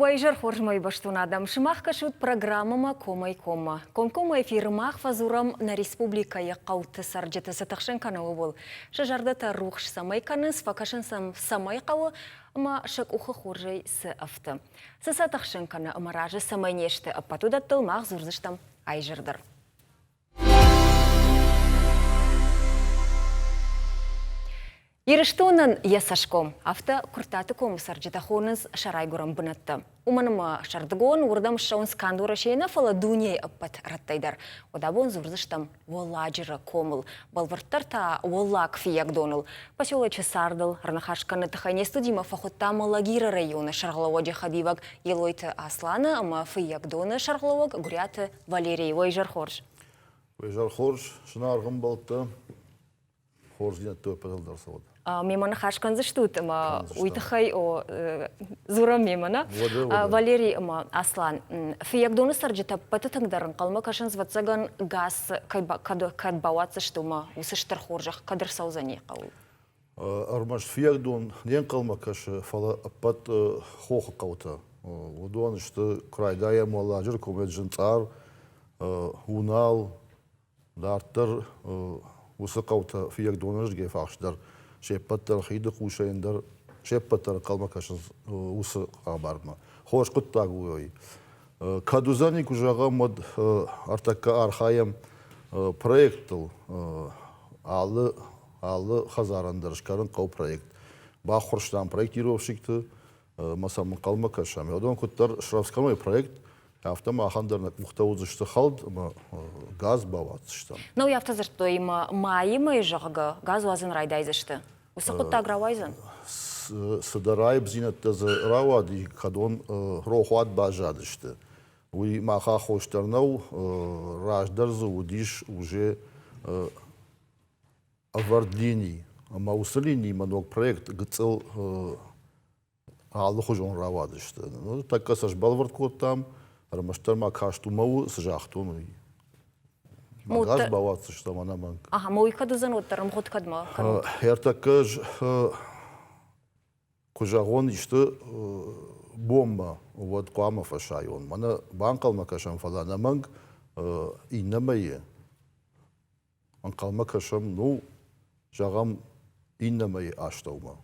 Уӕ изӕр хорз мӕйбӕстон адӕм, сымах кӕсут программӕмӕ комӕй-коммӕ. Комкоммӕ эфиры мах фӕдзурӕм нӕ республикӕйы хъӕуты цӕрджыты цы тыхсын кӕны, ууыл. Сӕ зӕрдӕтӕ рухс цӕмӕй кӕнынц, фӕкӕсын сӕм цӕмӕй хъӕуы ӕмӕ сӕ къухы хорзӕй цы ӕфты. Цы сӕ тыхсын кӕны ӕмӕ разы цӕмӕй не сты, ӕппӕт уыдӕттыл мах дзурдзыстӕм айзӕр дӕр. Ирыстонӕн йӕ цӕсгом, афтӕ Куырттаты комы цӕрджытӕ хонынц сӕ райгуырӕн бынӕттӕ. Уымӕн ӕмӕ сӕрдыгон уырдӕм ссӕуынц канд Уӕрӕсейы нӕ, фӕлӕ дунейы ӕппӕт рӕттӕй дӕр. Уӕд абон дзурдзыстӕм Уӕлладжыры комыл, бӕлвырддӕр та Уӕллаг Фыййагдоныл. Поселочы цардыл ӕрныхас кӕныны тыххӕй не студимӕ фӕхуыдта Малагиры районы сӕргълӕууӕджы хӕдивӕг Елойты Асланы ӕмӕ Фыййагдоны сӕргълӕууӕг Гуыриаты Валерийы. Уӕ изӕр хорз! Уӕ изӕр хорз, зынаргъ ӕмбӕлттӕ! Хорздзинӕдты ӕппӕтыл дӕр цӕуӕд. Мемӕ ныхас кӕндзыстут ӕмӕ уый тыххӕй о дзурӕм мемӕ, нӕ? Валерий ӕмӕ Аслан, Фыййагдоны цӕрджытӕ ӕппӕты тынгдӕр ӕнхъӕлмӕ кӕсынц, ӕвӕццӕгӕн, газ кӕд бауадздзысты, уымӕ уыцы стыр хорзӕх кӕд ӕрцӕудзӕни хъӕуыл? Ӕрмӕст Фыййагдон не нхъӕлмӕ кӕсы, фӕлӕ ӕппӕт хохы хъӕутӕ. Уыдон сты, куы райдайӕм Уӕлладжыры комӕй Зынцъар, Унал, Дарддӕр уыцы хъӕутӕ Фыййагдоны рдыгӕй фарс дӕр се ппӕт дӕр хиды хъусӕй дӕр се ппӕт дӕр ӕнхъӕлмӕ кӕсынц уыцы хабармӕ. Хорз хъуыддаг у уый. Кӕд уыдзӕни, куы зӕгъӕм, уӕд ӕртӕккӕ архайӕм проекттыл. Алы, алы хӕдзарӕн дӕр скӕнын хъӕуы проект. Баххуырстам проектировщикты, ӕмӕ сӕм ӕнхъӕлмӕ кӕсӕм. Уыдон куыддӕр срӕвдз кӕной проект, афтӕ махӕн дӕр нӕ къухтӕ уыдзысты хӕлд ӕмӕ газ бауадздзыстӕм. Нау афтӕ дзырдтой, ӕмӕ майы мӕй, зӕгъгӕ, газ уадзын райдайдзысты. Уыцы хъуыддаг рауайдзӕн? Цыдӕр аипдзинӕдтӕ дзы рауади, кӕдон рохуат баззадысты. Уый мах аххос дӕр нӕу, раздӕр дзы уыдис уже ӕвӕрд лини. Ӕмӕ уыцы линиимӕ ног проект гыццыл алыхуызон рауадысты. Ну, тӕккӕ сӕ сбӕлвырд кодтам, ӕрмӕстдӕр ма каст уымӕ у, цы загътон, уый. Газ бауадздзыстӕм ӕнӕмӕнг. Ага, ма уый кӕд уыдзӕн, уӕддӕр ӕмгъуыд кӕдмӕ кӕнут? Ӕртӕккӕ ӕз куы зӕгъон исты бонмӕ, уӕд хъуамӕ фӕсайон. Мӕнӕ банхъӕлмӕ кӕсӕм, фӕлӕ ӕнӕмӕнг иннӕ мӕйы ӕнхъӕлмӕ кӕсӕм, ну, зӕгъӕм, иннӕ мӕйы астӕумӕ.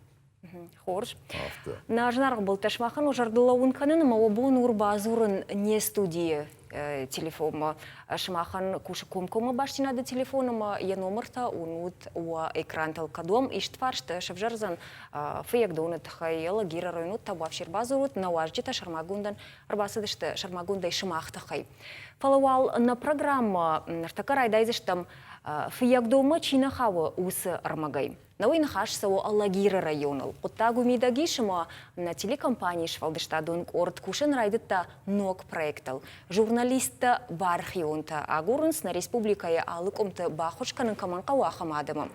Хорз. Афтӕ. Нӕ зынаргъ былтӕ сымахӕн уӕ зӕрдыл лӕууын кӕнын ӕмӕ уӕ бон у ӕрбадзурын не студийы телефонмӕ. Сымахӕн кусы комкоммӕ бастдзинады телефон ӕмӕ йӕ номыртӕ уынут уӕ экрантыл. Кӕд уӕм ист фарст сӕвзӕрдзӕн Фыййагдоны тыххӕй, Алагиры район табуафси ӕрбадзурут, нӕ уазджытӕ сӕрмагондӕн ӕрбацыдысты сӕрмагондӕй сымах тыххӕй. Фӕлӕ уал нӕ программӕ ныртӕккӕ райдайдзыстӕм Фыййагдонмӕ чи нӕ хауы, уыцы ӕрмӕгӕй. Науӕй ныхас цӕуы Алагиры районыл. Хъуыддаг уый мидӕг ис, ӕмӕ нӕ телекомпанийы сфӕлдыстадон къорд кусын райдыдта ног проектыл. Журналисттӕ бархионтӕ агурынц нӕ республикӕйы алы къуымты баххуыс кӕнын кӕмӕн хъӕуы, ахӕм адӕмы.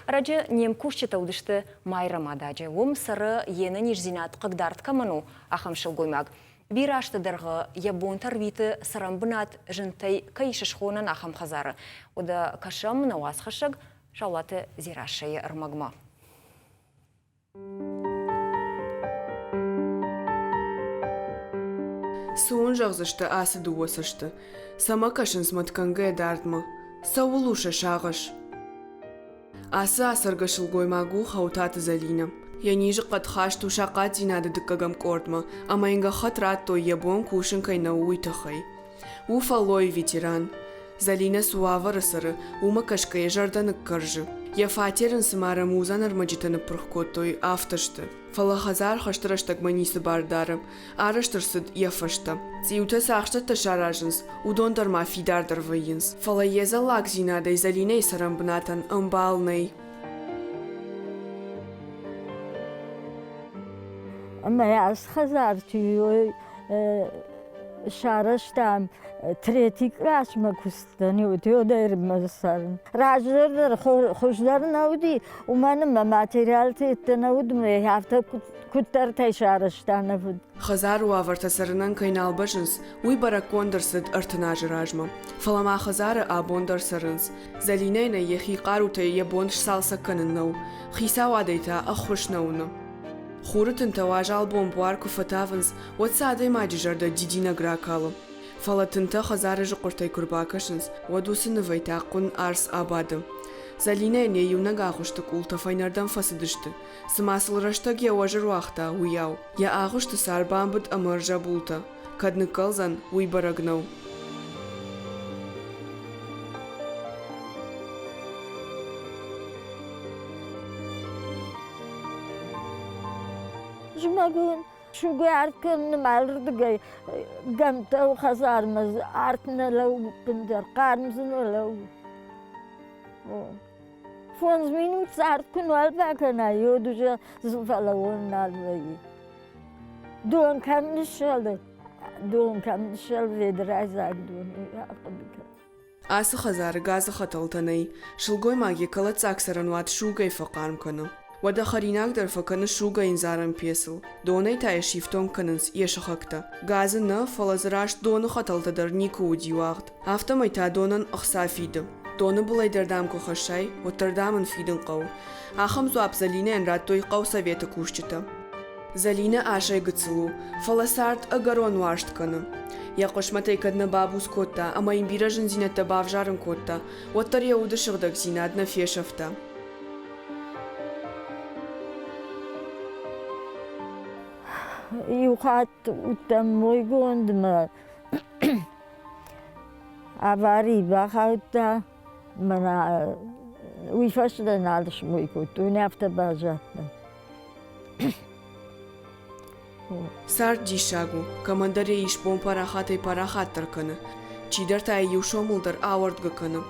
Ӕрӕджы не мкусджытӕ уыдысты Майрӕмададжы. Уым цӕры, йе нӕниздзинад хъыгдард кӕмӕн у, ахӕм сылгоймаг. Бирӕ азты дӕргъы йӕ бонтӕ рвиты цӕрӕнбынат зынтӕй кӕй ис схонӕн, ахӕм хӕдзары. Уӕдӕ кӕсӕм нӕ уацхӕссӕг Саулаты Дзерассӕйы ӕрмӕгмӕ. Цы уын зӕгъдзысты ацы дыууӕ цӕсты? Цӕмӕ кӕсынц мӕткӕнгӕйӕ дардмӕ? Цӕуыл у сӕ сагъӕс? Ацы ацӕргӕ сылгоймаг у Хӕуытаты Зӕлинӕ. Йӕ низы хъӕд хаст у сахъатдзинады дыккӕгӕм къордмӕ ӕмӕ йын гӕххӕтт радтой, йӕ бон кусын кӕй нӕу, уый тыххӕй. У фӕллойы ветеран. Зӕлинӕ цы уавӕры цӕры, уымӕ кӕсгӕ йӕ зӕрдӕ ныккӕрзы. Йӕ фатер ын цыма рӕмудзӕн ӕрмӕджытӕ ныппырх кодтой, афтӕ сты. Фӕлӕ хӕдзар хӕсты рӕстӕгмӕ ницы бар дары. Арӕзт ӕрцыд йӕ фӕстӕ. Цъиутӕ цы ахстӕттӕ саразынц, уыдон дӕр ма фидардӕр вӕййынц. Фӕлӕ йе дзӕллагдзинадӕй Зӕлинӕйы цӕрӕнбынатӕн ӕмбал нӕй. Ӕмӕ ацы хӕдзар сарӕзтам третий къласмӕ куы цыдтӕн, уӕдӕй цӕрын. Раздӕр дӕр хуыздӕр нӕ уыди, уымӕн ӕмӕ материалтӕ нӕ уыд, афтӕ куыддӕртӕй сарӕзта нӕ фыд. Хӕдзары уавӕртӕ цӕрынӕн кӕй нал бӕззынц, уый бӕрӕггонд ӕрцыд 30 азы размӕ. Фӕлӕ ма хӕдзары абон дӕр цӕрынц. Зӕлинӕйӕн йӕхи хъарутӕй йӕ бон сцалцӕг кӕнын нӕу. Хицауадӕй та ӕххуыс нӕ уыны. Хуры тынтӕ уазал бон буар куы фӕтавынц, уӕд сӕ адӕймаджы зӕрдӕ дидинӕг ракалы. Фӕлӕ тынтӕ хӕдзары зыхъуыртӕй куы рбакӕсынц, уӕд уыцы нывӕй та хъуын арц абады. Зӕлинӕйӕн йӕ иунӕг агъуысты къултӕ фӕйнӕрдӕм фӕцыдысты, цыма сыл рӕстӕг йӕ уӕз ӕруагъта, уыйау. Йӕ агъуысты сӕр бамбыд ӕмӕ ӕрзӕбултӕ. Кӕд ныккӕлдзӕн, уый бӕрӕг нӕу. Зымӕгон сугӕй арт кӕнын алырдыгӕй гӕмттӕ хӕдзармӕ арт нӕ лӕууы ӕппындӕр, хъарм дзы нӕ лӕууы. Фондз минут цард куы нал бакӕнай, уӕд уже фӕлӕууын нал вӕййы. Дон кӕм ныссӕлы, дон кӕм ныссӕлы, ведрайдзаг дон, ахъуыды кӕн. Ацы хӕдзары газы хӕтӕлтӕ нӕй. Сылгоймаг йӕ кӕлӕддзаг цӕрӕнуат сугӕй фӕхъарм кӕны. Уӕдӕ хӕринаг дӕр фӕкӕны сугӕй ӕндзарӕн пецыл. Донӕй та йӕ сифтонг кӕнынц йӕ сыхӕгтӕ. Газы нӕ, фӕлӕ дзы раст доны хӕтӕлтӕ дӕр никуы уыди уагъд. Афтӕмӕй та донӕн ӕхца фиды. Доны былӕй дӕр дам куы хӕссай, уӕддӕр дам ын фидын хъӕуы. Ахӕм дзуапп Зӕлинӕйӕн радтой хъӕусоветы кусджытӕ. Зӕлинӕ асӕй гыццыл у, фӕлӕ цард ӕгӕрон уарзт кӕны. Йӕ хъысмӕтӕй кӕд нӕ бабуц кодта ӕмӕ йын бирӕ зындзинӕдтӕ бавзарын кодта, уӕддӕр йӕ уды сыгъдӕгдзинад нӕ фесӕфта. Иу хатт уыдтӕн мойгондмӕ, аварийы бахаудта, мӕнӕ уый фӕстӕ нал смой кодтон, афтӕ баззадтӕн. Цард диссаг у, кӕмӕндӕр йӕ исбон парахатӕй-парахатдӕр кӕны, чидӕр та йӕ иу сомыл дӕр ауӕрдгӕ кӕны.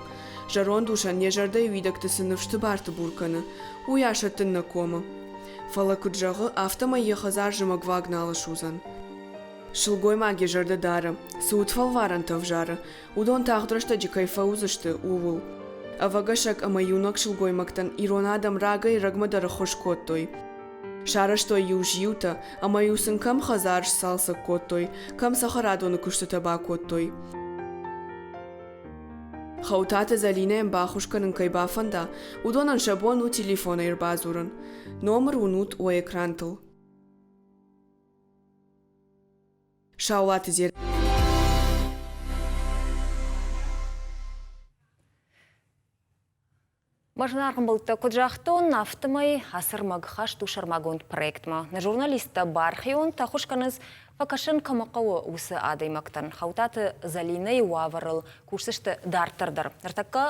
Зӕронд усӕн йӕ зӕрдӕйы уидӕгты цы ныфс тыбар-тыбур кӕны, уый асӕттын нӕ комы. Фӕлӕ куыд зӕгъы, афтӕмӕй йӕ хӕдзар зымӕгваг нал суыдзӕн. Сылгоймаг йӕ зӕрдӕ дары, цы удфӕлварӕнтӕ ӕвзары, уыдон тагъд рӕстӕджы кӕй фӕуыдзысты, ууыл. Ӕвӕгӕсӕг ӕмӕ иунӕг сылгоймӕгтӕн ирон адӕм рагӕй-ӕрӕгмӕ дӕр ӕххуыс кодтой. Сарӕзтой-иу зиутӕ ӕмӕ-иу сын кӕм хӕдзар сцалцӕг кодтой, кӕм цӕхӕрадоны куыстытӕ бакодтой. Хӕутаты Зӕлинӕйӕн баххуыс кӕнын кӕй бафӕнда, уыдонӕн сӕ бон у телефонӕй ӕрбадзурын. Номыр уынут уӕ экрантыл. Саулаты Зер Мӕ зынаргъ ӕмбӕлттӕ куыд загътон, афтӕмӕй ацы ӕрмӕг хаст у сӕрмагонд проектмӕ. Нӕ журналисттӕ бархионтӕ ӕххуыс кӕнынц, фӕкӕсын кӕмӕ хъӕуы, уыцы адӕймӕгтӕн. Хӕутаты Зӕлинӕйы уавӕрыл кусдзысты дарддӕр дӕр. Ныртӕккӕ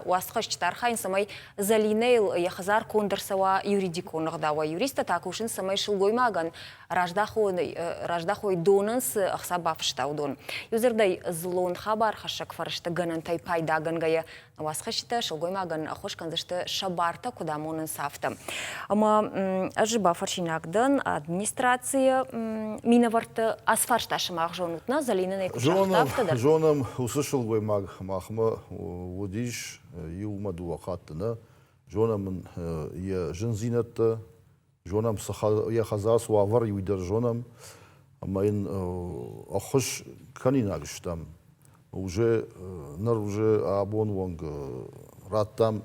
уацхӕсджытӕ архайынц, цӕмӕй Зӕлинӕйыл йӕ хӕдзар конд ӕрцӕуа юридикон ӕгъдауӕй. Юристтӕ та кусынц, цӕмӕй сылгоймагӕн раздахой донӕн цы ӕхца бафыста, уыдон. Иудзырдӕй, дзыллон хабархӕссӕг фӕрӕзты гӕнӕнтӕй пайдагӕнгӕйӕ уацхӕсджытӕ сылгоймагӕн ӕххуыс кӕндзысты сӕ бартӕ куыд амонынц, афтӕ. Ӕмӕ ӕз бафӕрсинаг дӕн администрацийы минӕвӕртты ацы фарста сымах зонут, нӕ Зӕлинӕ нӕ куыд загъта, афтӕ дӕр? Зонӕм, уыцы сылгоймаг махмӕ уыдис иумӕ дыууӕ хатты нӕ. Зонӕм ын йӕ зындзинӕдтӕ, зонӕм, цы йӕ хӕдзар цы уавӕр, уый дӕр зонӕм ӕмӕ йын ӕххуыс кӕнинаг стӕм. Уже ныр уже абон онг радтам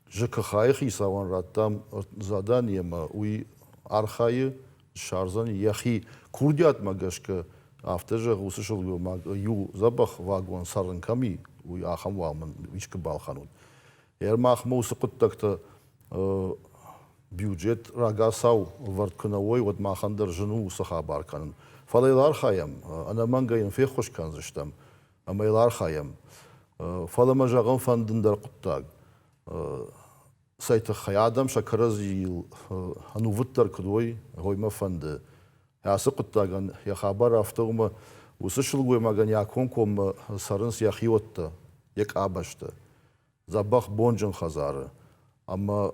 ЖКХ-йы хицауӕн радтам задание ӕмӕ уый архайы, ссардзӕн йӕхи курдиатмӕ гӕсгӕ, афтӕ зӕгъы уыцы сылгоймаг иу дзӕбӕх вагон цӕрын кӕм и, уый ахӕм уал мын искуы балхӕнут. Махмӕ уыцы хъуыддӕгтӕ бюджет рагацау ӕвӕрд куы нӕ уой, уӕд махӕн дӕр зын у уыцы хабар кӕнын. Фӕлӕ йыл архайӕм, ӕнӕмӕнгӕй йын феххуыс кӕндзыстӕм ӕмӕ йыл архайӕм. Фӕлӕ мӕ зӕгъын фӕнды ӕндӕр хъуыддаг. Цӕй тыххӕй адӕм сӕ кӕрӕдзийыл ӕнувыддӕр куыд уой, уый мӕ фӕнды. Ацы хъуыддагӕн йӕ хабар афтӕ у, ӕмӕ уыцы сылгоймагӕн йӕ акомкоммӕ цӕрынц йӕ хиуӕттӕ, йӕ къабӕзтӕ. Дзӕбӕх бонджын хӕдзары ӕмӕ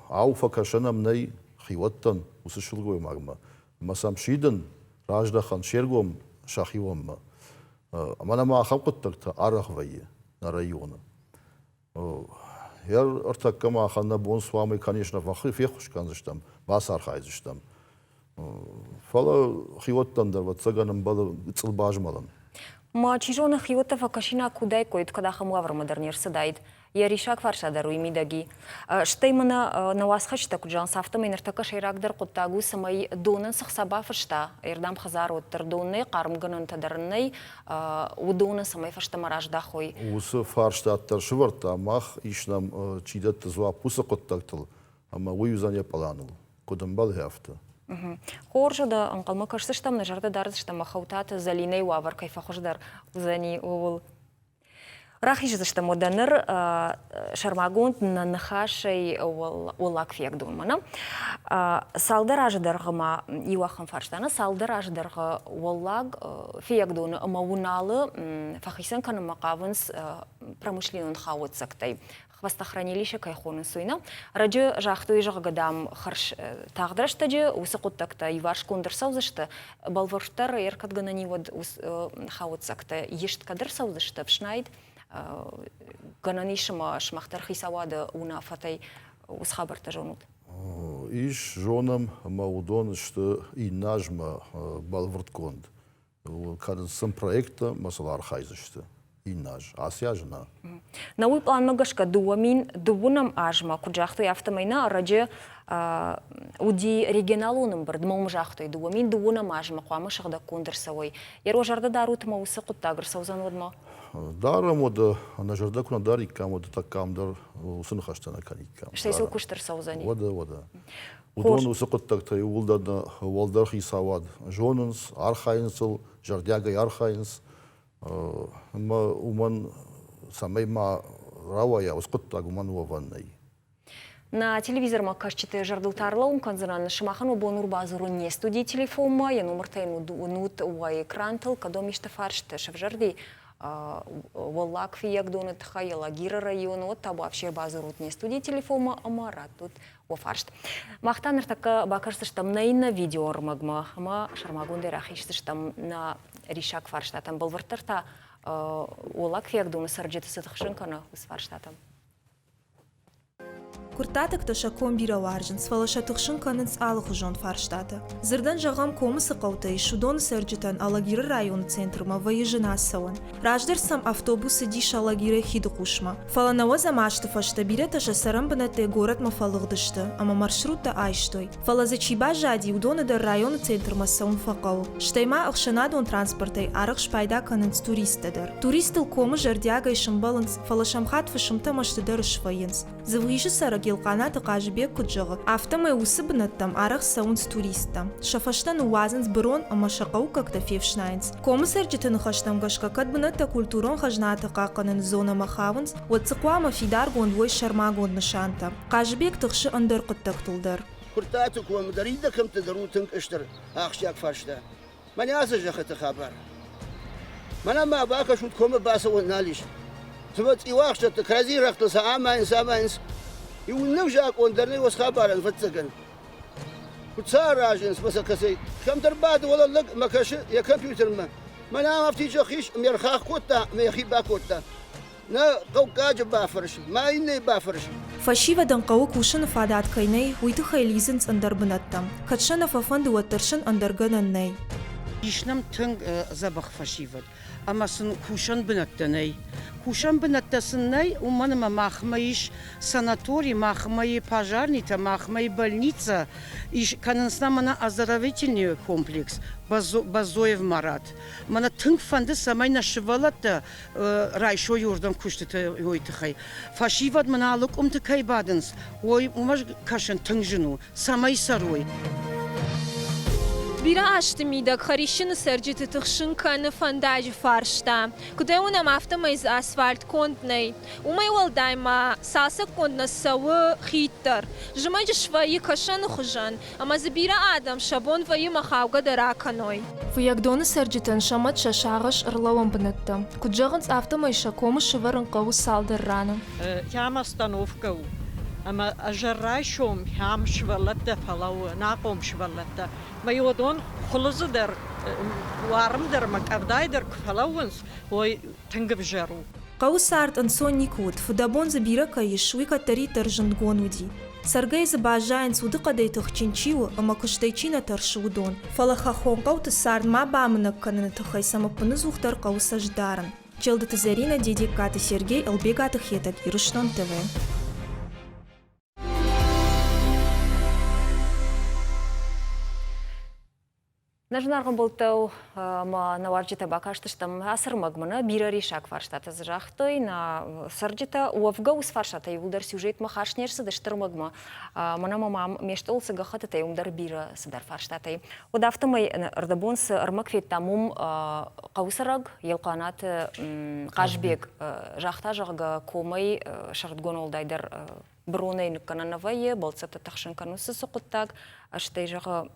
ау фӕкӕсӕн ӕм нӕй хиуӕттӕн уыцы сылгоймагмӕ ӕмӕ сӕм сидын раздӕхӕн се ргом сӕхионмӕ. Ӕмӕ нӕм ахӕм хъуыддӕгтӕ арӕх вӕййы нӕ районы. Ӕртӕккӕ махӕн нӕ бон суамӕй, конечно, феххуыс кӕндзыстӕм, бацархайдзыстӕм. Фӕлӕ хиуӕттӕн дӕр, ӕвӕццӕгӕн, ӕмбӕлы гыццыл базмӕлын. Ма чи зоны, хиуӕттӕ фӕкӕсинаг куы уыдаиккой, кӕд ахӕм уавӕрмӕ дӕр не рцыдаид. Йӕ риссаг фарста дӕр уый мидӕг и. Стӕй мӕнӕ нӕ уацхӕсджытӕ куыд зӕгъынц, афтӕмӕй ныртӕккӕ сӕйрагдӕр хъуыддаг у, цӕмӕй донӕн цы хца бафыста, ӕрдӕм хӕдзар уӕддӕр дон нӕй, хъармгӕнӕнтӕ дӕр ын нӕй, уыдоны цӕмӕй фӕстӕмӕ раздахой. Уыцы фарстат дӕр сывӕрдта, мах ис нӕм чи дӕтты дзуапп уыцы хъуыддӕгтыл, ӕмӕ уый уыдзӕн йӕ пъланыл, куыд ӕмбӕлы, афтӕ. Хорз, уӕдӕ ӕнхъӕлмӕ кӕсдзыстӕм, нӕ зӕрдӕ дардзыстӕм, Хӕутаты Зӕлинӕйы уавӕр кӕй фӕхуыздӕр уыдзӕни, ууыл. Рахиздзыстӕм уӕдӕ ныр сӕрмагонд нӕ ныхасӕй Уӕллаг Фиагдонмӕ. Нӕ? Цалдӕр азы дӕргъы ма иу ахӕм фарста, нӕ цалдӕр азы дӕргъы Уӕллаг Фиагдоны ӕмӕ Уыналы фӕхицӕн кӕнынмӕ хъавынц промышленнон хауӕццӕгтӕй. Хвостохранилище кӕй хонынц, уый нӕ. Раджы загътой, зӕгъгӕ, дам, хӕрз тагъд рӕстӕджы уыцы хъуыддӕгтӕ иуварсгонд ӕрцӕудзысты, бӕлвырддӕр ӕркӕдгӕнӕни уӕд хауӕццӕгтӕ ист кӕд ӕрцӕудзысты, ӕфснайд, гӕнӕн ис ӕмӕ сымах дӕр хицауады уынаффӕтӕй уыцы хабӕрттӕ зонут? Ис, зонӕм, ӕмӕ уыдон сты иннӕ азмӕ бӕлвырдгонд. Кӕнынц сын проекттӕ ӕмӕ сыл архайдзысты иннӕ аз. Ацы аз нӕ. Нӕ уый пъланмӕ гӕсгӕ 2012 азмӕ, куыд загътой, афтӕмӕй нӕ ӕрӕджы уыди регионалон ӕмбырд, ма уым загътой, 2012 азмӕ хъуамӕ сыгъдӕггонд ӕрцӕуой. Йӕ зӕрдӕ дарут ӕмӕ уыцы хъуыддаг ӕрцӕудзӕн уӕдмӕ? Дарӕм уӕдӕ, нӕ зӕрдӕ куы нӕ дариккам, уӕд тӕккӕ ам дӕр уыцы ныхӕстӕ нӕ кӕниккам. Стӕй сыл куыст ӕрцӕудзӕни. Уӕдӕ, уӕдӕ. Уыдон уыцы хъуыддӕгтӕ иууылдӕр нӕ уӕлдӕр хицауад зонынц, архайынц ыл, зӕрдиагӕй архайынц. Ӕмӕ уымӕн, цӕмӕй ма рауайа уыцы хъуыддаг, уымӕн уӕвӕн нӕй. Нӕ телевизормӕ кӕсджыты зӕрдыл та ӕрлӕууын кӕндзынӕн, сымахӕн уӕ бон у ӕрбадзурын не студийы телефонмӕ, йӕ номыртӕ йын уынут уӕ экрантыл, кӕд уӕм исты фарст сӕвзӕрди, Уӕллаг Фыййагдоны тыххӕй Алагиры районы, уӕд та вообще ӕрбадзурут не студийы телефонмӕ ӕмӕ раттут уӕ фарст. Мах та ныртӕккӕ бакӕсдзыстӕм нӕ иннӕ видеоӕрмӕгмӕ ӕмӕ сӕрмагондӕй рахиздзыстӕм нӕ риссаг фарстатӕм. Бӕлвырддӕр та Уӕллаг Фыййагдоны цӕрджыты цы тыхсын кӕны, уыцы фарстатӕм. Куырттатӕгтӕ сӕ ком бирӕ уарзынц, фӕлӕ сӕ тыхсын кӕнынц алыхуызон фарстатӕ. Дзырдӕн зӕгъӕм, комы цы хъӕутӕ ис, уыдоны цӕрджытӕн Алагиры районы центрмӕ вӕййы зын ацӕуӕн. Раздӕр сӕм автобус цыдис Алагирӕй Хидыхъусмӕ. Фӕлӕ нӕуӕдзӕм азты фӕстӕ бирӕтӕ сӕ цӕрӕнбынӕттӕй горӕтмӕ фӕлыгъдысты ӕмӕ маршруттӕ айстой. Фӕлӕ дзы чи баззади, уыдоны дӕр районы центрмӕ цӕуын фӕхъӕуы. Стӕй ма ӕхсӕнадон транспортӕй арӕх спайда кӕнынц туристтӕ дӕр. Туристтыл комы зӕрдиагӕй сӕмбӕлынц, фӕлӕ сӕм хатт фысымтӕ мӕсты дӕр свӕййынц. Дзывгъисы цӕрӕг Елхъанаты Хъазыбег куыд зӕгъы, афтӕмӕй уыцы бынӕттӕм арӕх цӕуынц туристтӕ. Сӕ фӕстӕ ныууадзынц бырон ӕмӕ сӕ хъӕуккӕгтӕ фефснайынц. Комы цӕрджыты ныхӕстӕм гӕсгӕ, кӕд бынӕттӕ культурон хӕзнаты хъахъхъӕныны зонӕмӕ хауынц, уӕд дзы хъуамӕ фидаргонд уой сӕрмагонд нысантӕ. Хъазыбег тыхсы ӕндӕр хъуыддӕгтыл дӕр. Куырттаты комы дӕр иннӕ кӕмтты дӕр у тынг стыр ахсджиаг фарста. Мӕнӕ ацы зӕххыты хабар. Мӕнӕ ма бакӕсут, комы бацӕуӕн нал ис. Цыма цъиуахсӕтты кӕрӕдзи рӕгътыл сӕ амайынц, амайынц. Иунӕг закъон дӕр нӕй уыцы хабарӕн, ӕвӕццӕгӕн. Куыд сӕ аразынц, мӕ сӕ кӕцӕй. Кӕмдӕр бады уӕлӕ лӕг ӕмӕ кӕсы йӕ компьютермӕ. Мӕнӕ ам афтид зӕхх ис, ӕмӕ ӕрхахх кодта ӕмӕ йӕхи бакодта. Нӕ хъӕуккаджы бафӕрс, ма иннӕйы бафӕрс. Фӕсивӕдӕн хъӕуы кусыны фадат кӕй нӕй, уый тыххӕй лидзынц ӕндӕр бынӕттӕм. Кӕд сӕ нӕ фӕфӕнды, уӕддӕр сын ӕндӕр гӕнӕн нӕй. Ис нӕм тынг дзӕбӕх фӕсивӕд, ӕмӕ сын кусӕн бынӕттӕ нӕй. Кусӕн бынӕттӕ сын нӕй, уымӕн ӕмӕ махмӕ ис санатори, махмӕ и пожарнитӕ, махмӕ и больница, ис кӕнынц нӕ мӕнӕ оздоровительный комплекс Базоев Марат. Мӕнӕ тынг фӕнды, цӕмӕй нӕ сывӕллӕттӕ райсой уырдӕм куыстыты уой тыххӕй. Фӕсивӕд мын алы къуымты кӕй бадынц, уой уымӕ кӕсын тынг зын у, цӕмӕй цӕрой. Бирӕ азты мидӕг Хӕрисджыны цӕрджыты тыхсын кӕны фӕндаджы фарста. Куыд ӕй уынӕм, афтӕмӕй дзы асфальт конд нӕй. Уымӕй уӕлдай ма цалцӕггонд нӕ цӕуы хид дӕр. Зымӕджы свӕййы кӕсӕны хуызӕн, ӕмӕ дзы бирӕ адӕм сӕ бон вӕййы мӕ хаугӕ дӕр акӕной. Фыййагдоны цӕрджытӕн сӕ мӕт сӕ сагъӕс ӕрлӕууӕн бынӕттӕ. Куыд зӕгъынц, афтӕмӕй сӕ комы сӕвӕрын хъӕуы цалдӕр раны. Хӕм остановкӕ у, ӕмӕ ӕзӕр райсом хӕм сывӕллӕттӕ фӕлӕууы, ӕнахъом сывӕллӕттӕ. Мӕ уыдон хуылыдзы дӕр, уарм дӕр ӕмӕ къӕвдайы дӕр куы фӕлӕууынц, уый тынг ӕвзӕр у. Хъӕуы цард ӕнцон никуы уыд, фыдӕбон дзы бирӕ кӕй ис, уый кӕддӕриддӕр зындгонд уыди. Цӕргӕй дзы баззайынц, удыхъӕдӕй тыхджын чи у ӕмӕ куыстӕй чи нӕ тӕрсы, уыдон. Фӕлӕ хӕххон хъӕуты цард ма бамынӕг кӕныны тыххӕй сӕм ӕппыныдзухдӕр хъӕуы цӕст дарын. Челдыты Зӕринӕ, Дедегкаты Сергей, Ӕлбегаты Хетӕг, Ирыстон ТВ. Нӕ зынаргъ ӕмбӕлттӕ ӕмӕ нӕ уазджытӕ бакастыстӕм ацы ӕрмӕгмӕ нӕ бирӕ риссаг фарстатӕ дзы загътой. Нӕ цӕрджытӕ уӕвгӕ уыцы фарстатӕ иууылдӕр сюжетмӕ хаст не рцыдысты ӕрмӕгмӕ. Мӕнӕ ма мӕм ме стъол цы гӕххӕттытӕй, уым дӕр бирӕ цыдӕр фарстатӕй. Уӕд афтӕмӕй ӕрдӕбон цы ӕрмӕг федтам, уым хъӕуы цӕрӕг Елхъанаты Хъазбег загъта, зӕгъгӕ, комӕй сӕрдгон уӕлдайдӕр бронӕй ныккӕнӕн нӕ вӕййы, бӕлццӕтты тыхсын кӕны уыцы хъуыддаг, стӕй, зӕгъы,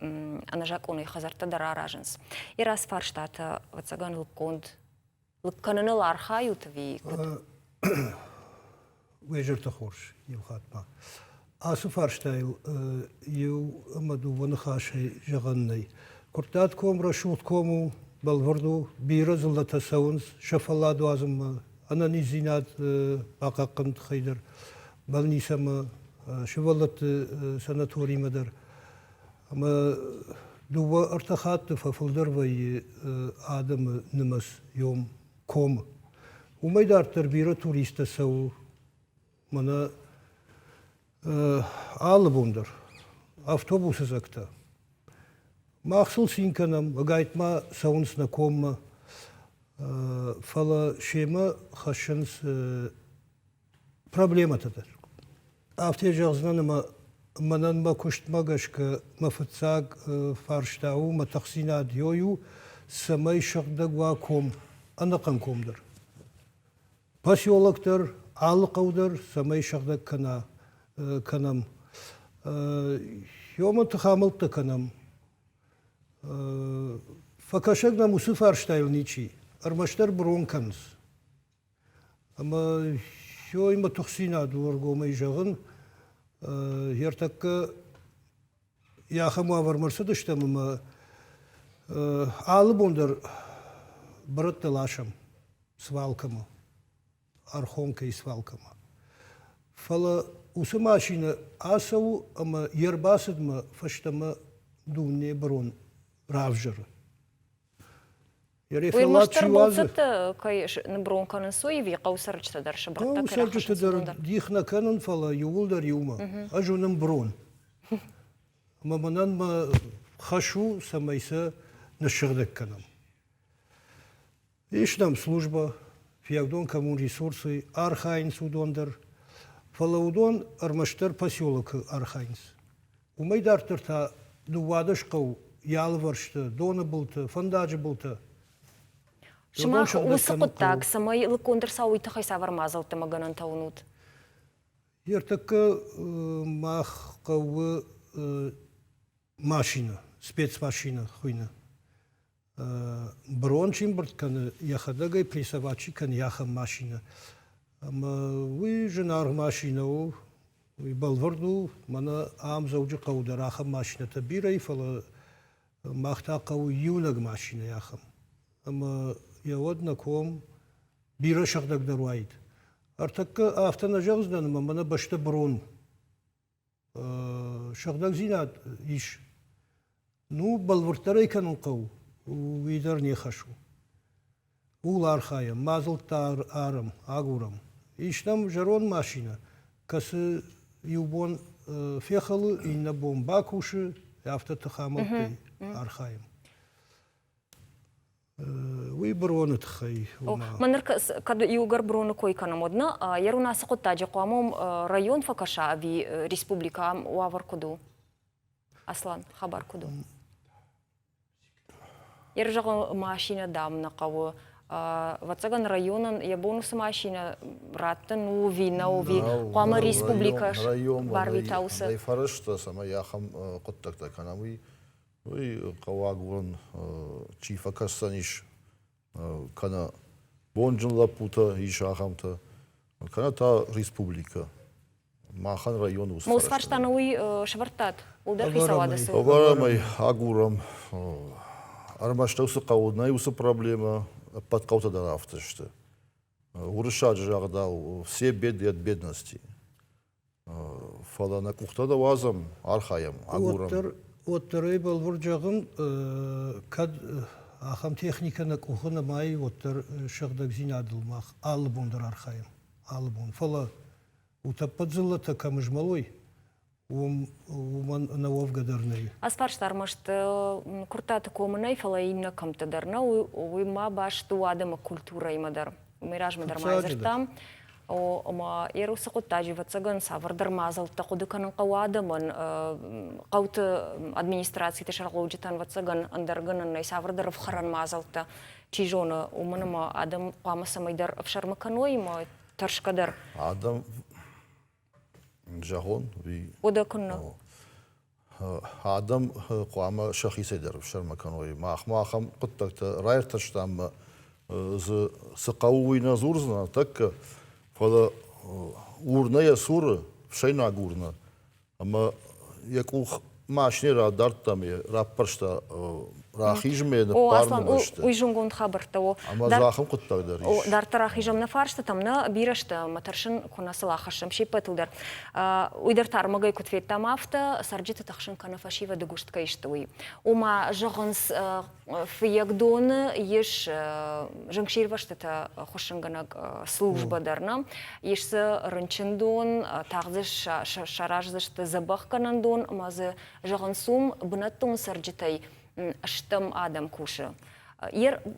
ӕнӕзакъонӕй хӕдзӕрттӕ дӕр аразынц. Йӕ раз фарстатӕ, ӕвӕццӕгӕн, лыггонд лыг кӕныныл архайут ӕви куыд? Уе зӕртӕ хорз, иу хатт ма. Ацы фарстайыл иу ӕмӕ дыууӕ ныхасӕй зӕгъӕн нӕй. Куырттат ком рӕсугъд ком у, бӕлвырд у, бирӕ дзыллӕтӕ цӕуынц сӕ фӕллад уадзынмӕ, ӕнӕниздзинад бахъахъхъӕныны тыххӕй дӕр, больницӕмӕ, сывӕллӕтты санаторимӕ дӕр. Ӕмӕ дыууӕ-ӕртӕ хатты фӕфылдӕр вӕййы адӕмы нымӕц йом комы. Уымӕй дарддӕр бирӕ туристтӕ цӕуы мӕнӕ алы бон дӕр автобусы дзӕгтӕ. Мах сыл цин кӕнӕм, ӕгайтма цӕуынц нӕ коммӕ, фӕлӕ семӕ хӕссынц проблемӕтӕ дӕр. Афтӕ зӕгъдзынӕн, ӕмӕ мӕнӕн мӕ куыстмӕ гӕсгӕ мӕ фыццаг фарста у, мӕ тыхдзинад ёй у, цӕмӕй сыгъдӕг уа ком, ӕнӕхъӕн ком дӕр. Поселок дӕр, алы хъӕу дӕр, цӕмӕй сыгъдӕг кӕна, кӕнӕм. Ёмӕ тыхамӕлттӕ кӕнӕм. Фӕкӕсӕг нӕм уыцы фарстайыл ничи, ӕрмӕстдӕр брон кӕнынц. Ӕмӕ ёймӕ тыхдзинад у ӕргомӕй зӕгъын, ӕртӕккӕ ахӕм уавӕрмӕ ӕрцыдыстӕм ӕмӕ алы бон дӕр бырӕттӕ ласӕм свалкӕмӕ, Архонкӕйы свалкӕмӕ. Фӕлӕ уыцы машинӕ ацӕуы ӕмӕ йе рбацыдмӕ фӕстӕмӕ дуне бырон равзӕры. Уый ӕрмӕстдӕр бӕлццӕттӕ кӕй ныббырон кӕнынц, уый ӕви хъӕуы цӕрджытӕ дӕр сыбырттӕ кӕй цӕрджытӕ дӕр дих нӕ кӕнын, фӕлӕ иууылдӕр иумӕ. Ӕз уынын брон. Ӕмӕ мӕнӕн мӕ хӕс у, цӕмӕй сӕ ныссыгъдӕг кӕнӕм. Ис нӕм службӕ, фиагдон коммунресурсы, архайынц уыдон дӕр. Фӕлӕ уыдон ӕрмӕстдӕр поселокы архайынц. Уымӕй дарддӕр та 12 хъӕу йӕ алывӕрсты, доны былты, фӕндаджы былты. Сымах уыцы хъуыддаг, цӕмӕй лыггонд ӕрцӕуа, уый тыххӕй цавӕр мадзӕлттӕ ӕмӕ гӕнӕнтӕ уынут? Ӕртӕккӕ мах хъӕуы машинӕ, спецмашинӕ хуыйны. Брон чи мбырд кӕны, йӕхӕдӕг ӕй прессовать чи кӕны, ахӕм машинӕ. Ӕмӕ уый зынаргъ машинӕ у, уый бӕлвырд у. Мӕнӕ ам Дзӕуджыхъӕуы дӕр ахӕм машинӕтӕ бирӕ и, фӕлӕ мах та хъӕуы иунӕг машинӕ ахӕм. Ӕмӕ йӕ уӕд нӕ ком бирӕ сыгъдӕгдӕр уаид. Ӕртӕккӕ афтӕ нӕ зӕгъдзынӕн, ӕмӕ мӕнӕ бӕстӕ брон у. Сыгъдӕгдзинад ис. Ну, бӕлвырддӕр ӕй кӕнын хъӕуы, уый дӕр не хӕс у. Ууыл архайӕм, мадзӕлттӕ арӕм, агурӕм. Ис нӕм зӕронд машинӕ, кӕцы иу бон фехӕлы, иннӕ бон бакусы, афтӕ тыхамӕлттӕй архайӕм. Уый броны тыххӕй. Мӕн ныр кӕд иугӕр броны кой кӕнӕм, уӕд нӕ йӕ ацы хъуыддаджы хъуамӕ район фӕкӕса ӕви республикӕ ам уавӕр куыд у? Аслан, хабар куыд у? Йе зӕгъы, машинӕ, дам, нӕ хъӕуы. Ӕвӕццӕгӕн, районӕн йӕ бон уыцы машинӕ раттын у ӕви нӕу, ӕви хъуамӕ республикӕ барвита уыцы. Фӕрӕзтӕ, цӕмӕй ахӕм хъуыддӕгтӕ кӕнӕм, уый Уый хъӕуы агурын, чи фӕкӕсдзӕнис, кӕнӕ бонджын лӕппутӕ ис ахӕмтӕ, кӕнӕ та республикӕ. Махӕн район уыцы Мос фарста уый сӕвӕрдтат? Уӕлдӕр хицауады цы? Ӕвӕрӕм ӕй, агурӕм. Ӕрмӕст уыцы хъӕуы нӕй уыцы проблемӕ, ӕппӕт хъӕутӕ дӕр афтӕ сты. Уырыссаджы загъдау, все беды от бедности. Фӕлӕ нӕ къухтӕ нӕ уадзӕм, архайӕм, агурӕм. Уӕддӕр, уӕддӕр ӕй бӕлвырд зӕгъын, кӕд Ахӕм техникӕ нӕ къухы нӕма и, уӕддӕр сыгъдӕгдзинадыл мах алы бон дӕр архайӕм, алы бон. Фӕлӕ утӕппӕт дзыллӕтӕ кӕм змӕлой, уым уымӕн ӕнӕуӕвгӕ дӕр нӕй. Ацы фарста ӕрмӕст Куырттаты комы нӕй, фӕлӕ иннӕ кӕмтты дӕр нӕ. Уый ма баст у адӕмы культурӕимӕ дӕр. Уымӕй размӕ дӕр ма дзырдтам. Ӕмӕ йӕ уыцы хъуыддаджы, ӕвӕццӕгӕн, цавӕрдӕр мадзӕлттӕ хъуыды кӕнын хъӕуы адӕмӕн, хъӕуты администрациты сӕргълӕуджытӕн, ӕвӕццӕгӕн, ӕндӕр гӕнӕн нӕй, цавӕрдӕр ӕфхӕрӕн мадзӕлттӕ, чи зоны, уымӕн ӕмӕ адӕм хъуамӕ цӕмӕйдӕр ӕфсӕрмы кӕной ӕмӕ тӕрсгӕ дӕр. Адӕм зӕгъон, уый. Уӕдӕ куыннӕ? Адӕм хъуамӕ сӕхицӕй дӕр ӕфсӕрмы кӕной. Махмӕ ахӕм хъуыддӕгтӕ раиртӕстам ӕмӕ дзы цы хъӕуы, уый нӕ дзурдзынӕн тӕккӕ, фӕлӕ урнӕ йӕ цуры, ӕфсӕйнаг урнӕ, ӕмӕ йӕ къух машинӕ радардта ӕмӕ йӕ раппӕрста рахизмӕ ныппарыны бӕсты. Уый зонгонд хабӕрттӕ у. Ӕмӕ дзы ахӕм хъуыддаг дӕр ис. Дарддӕр ахизӕм нӕ фарстытӕм, нӕ бирӕ сты ӕмӕ тӕрсын куы нӕ сыл ахӕссӕм се ппӕтыл дӕр. Уый дӕр та ӕрмӕгӕй куыд федтам, афтӕ цӕрджыты тыхсын кӕны фӕсивӕды гуыст кӕй сты, уый. Ома, зӕгъынц, Фыййагдоны ис зынгсирвӕзтытӕ хуыссынгӕнӕг службӕ дӕр, нӕ? Ис дзы рынчындон, тагъд дзы сараздзысты дзӕбӕхгӕнӕндон ӕмӕ дзы, зӕгъынц, уым бынӕттон цӕрджытӕй стӕм адӕм кусы.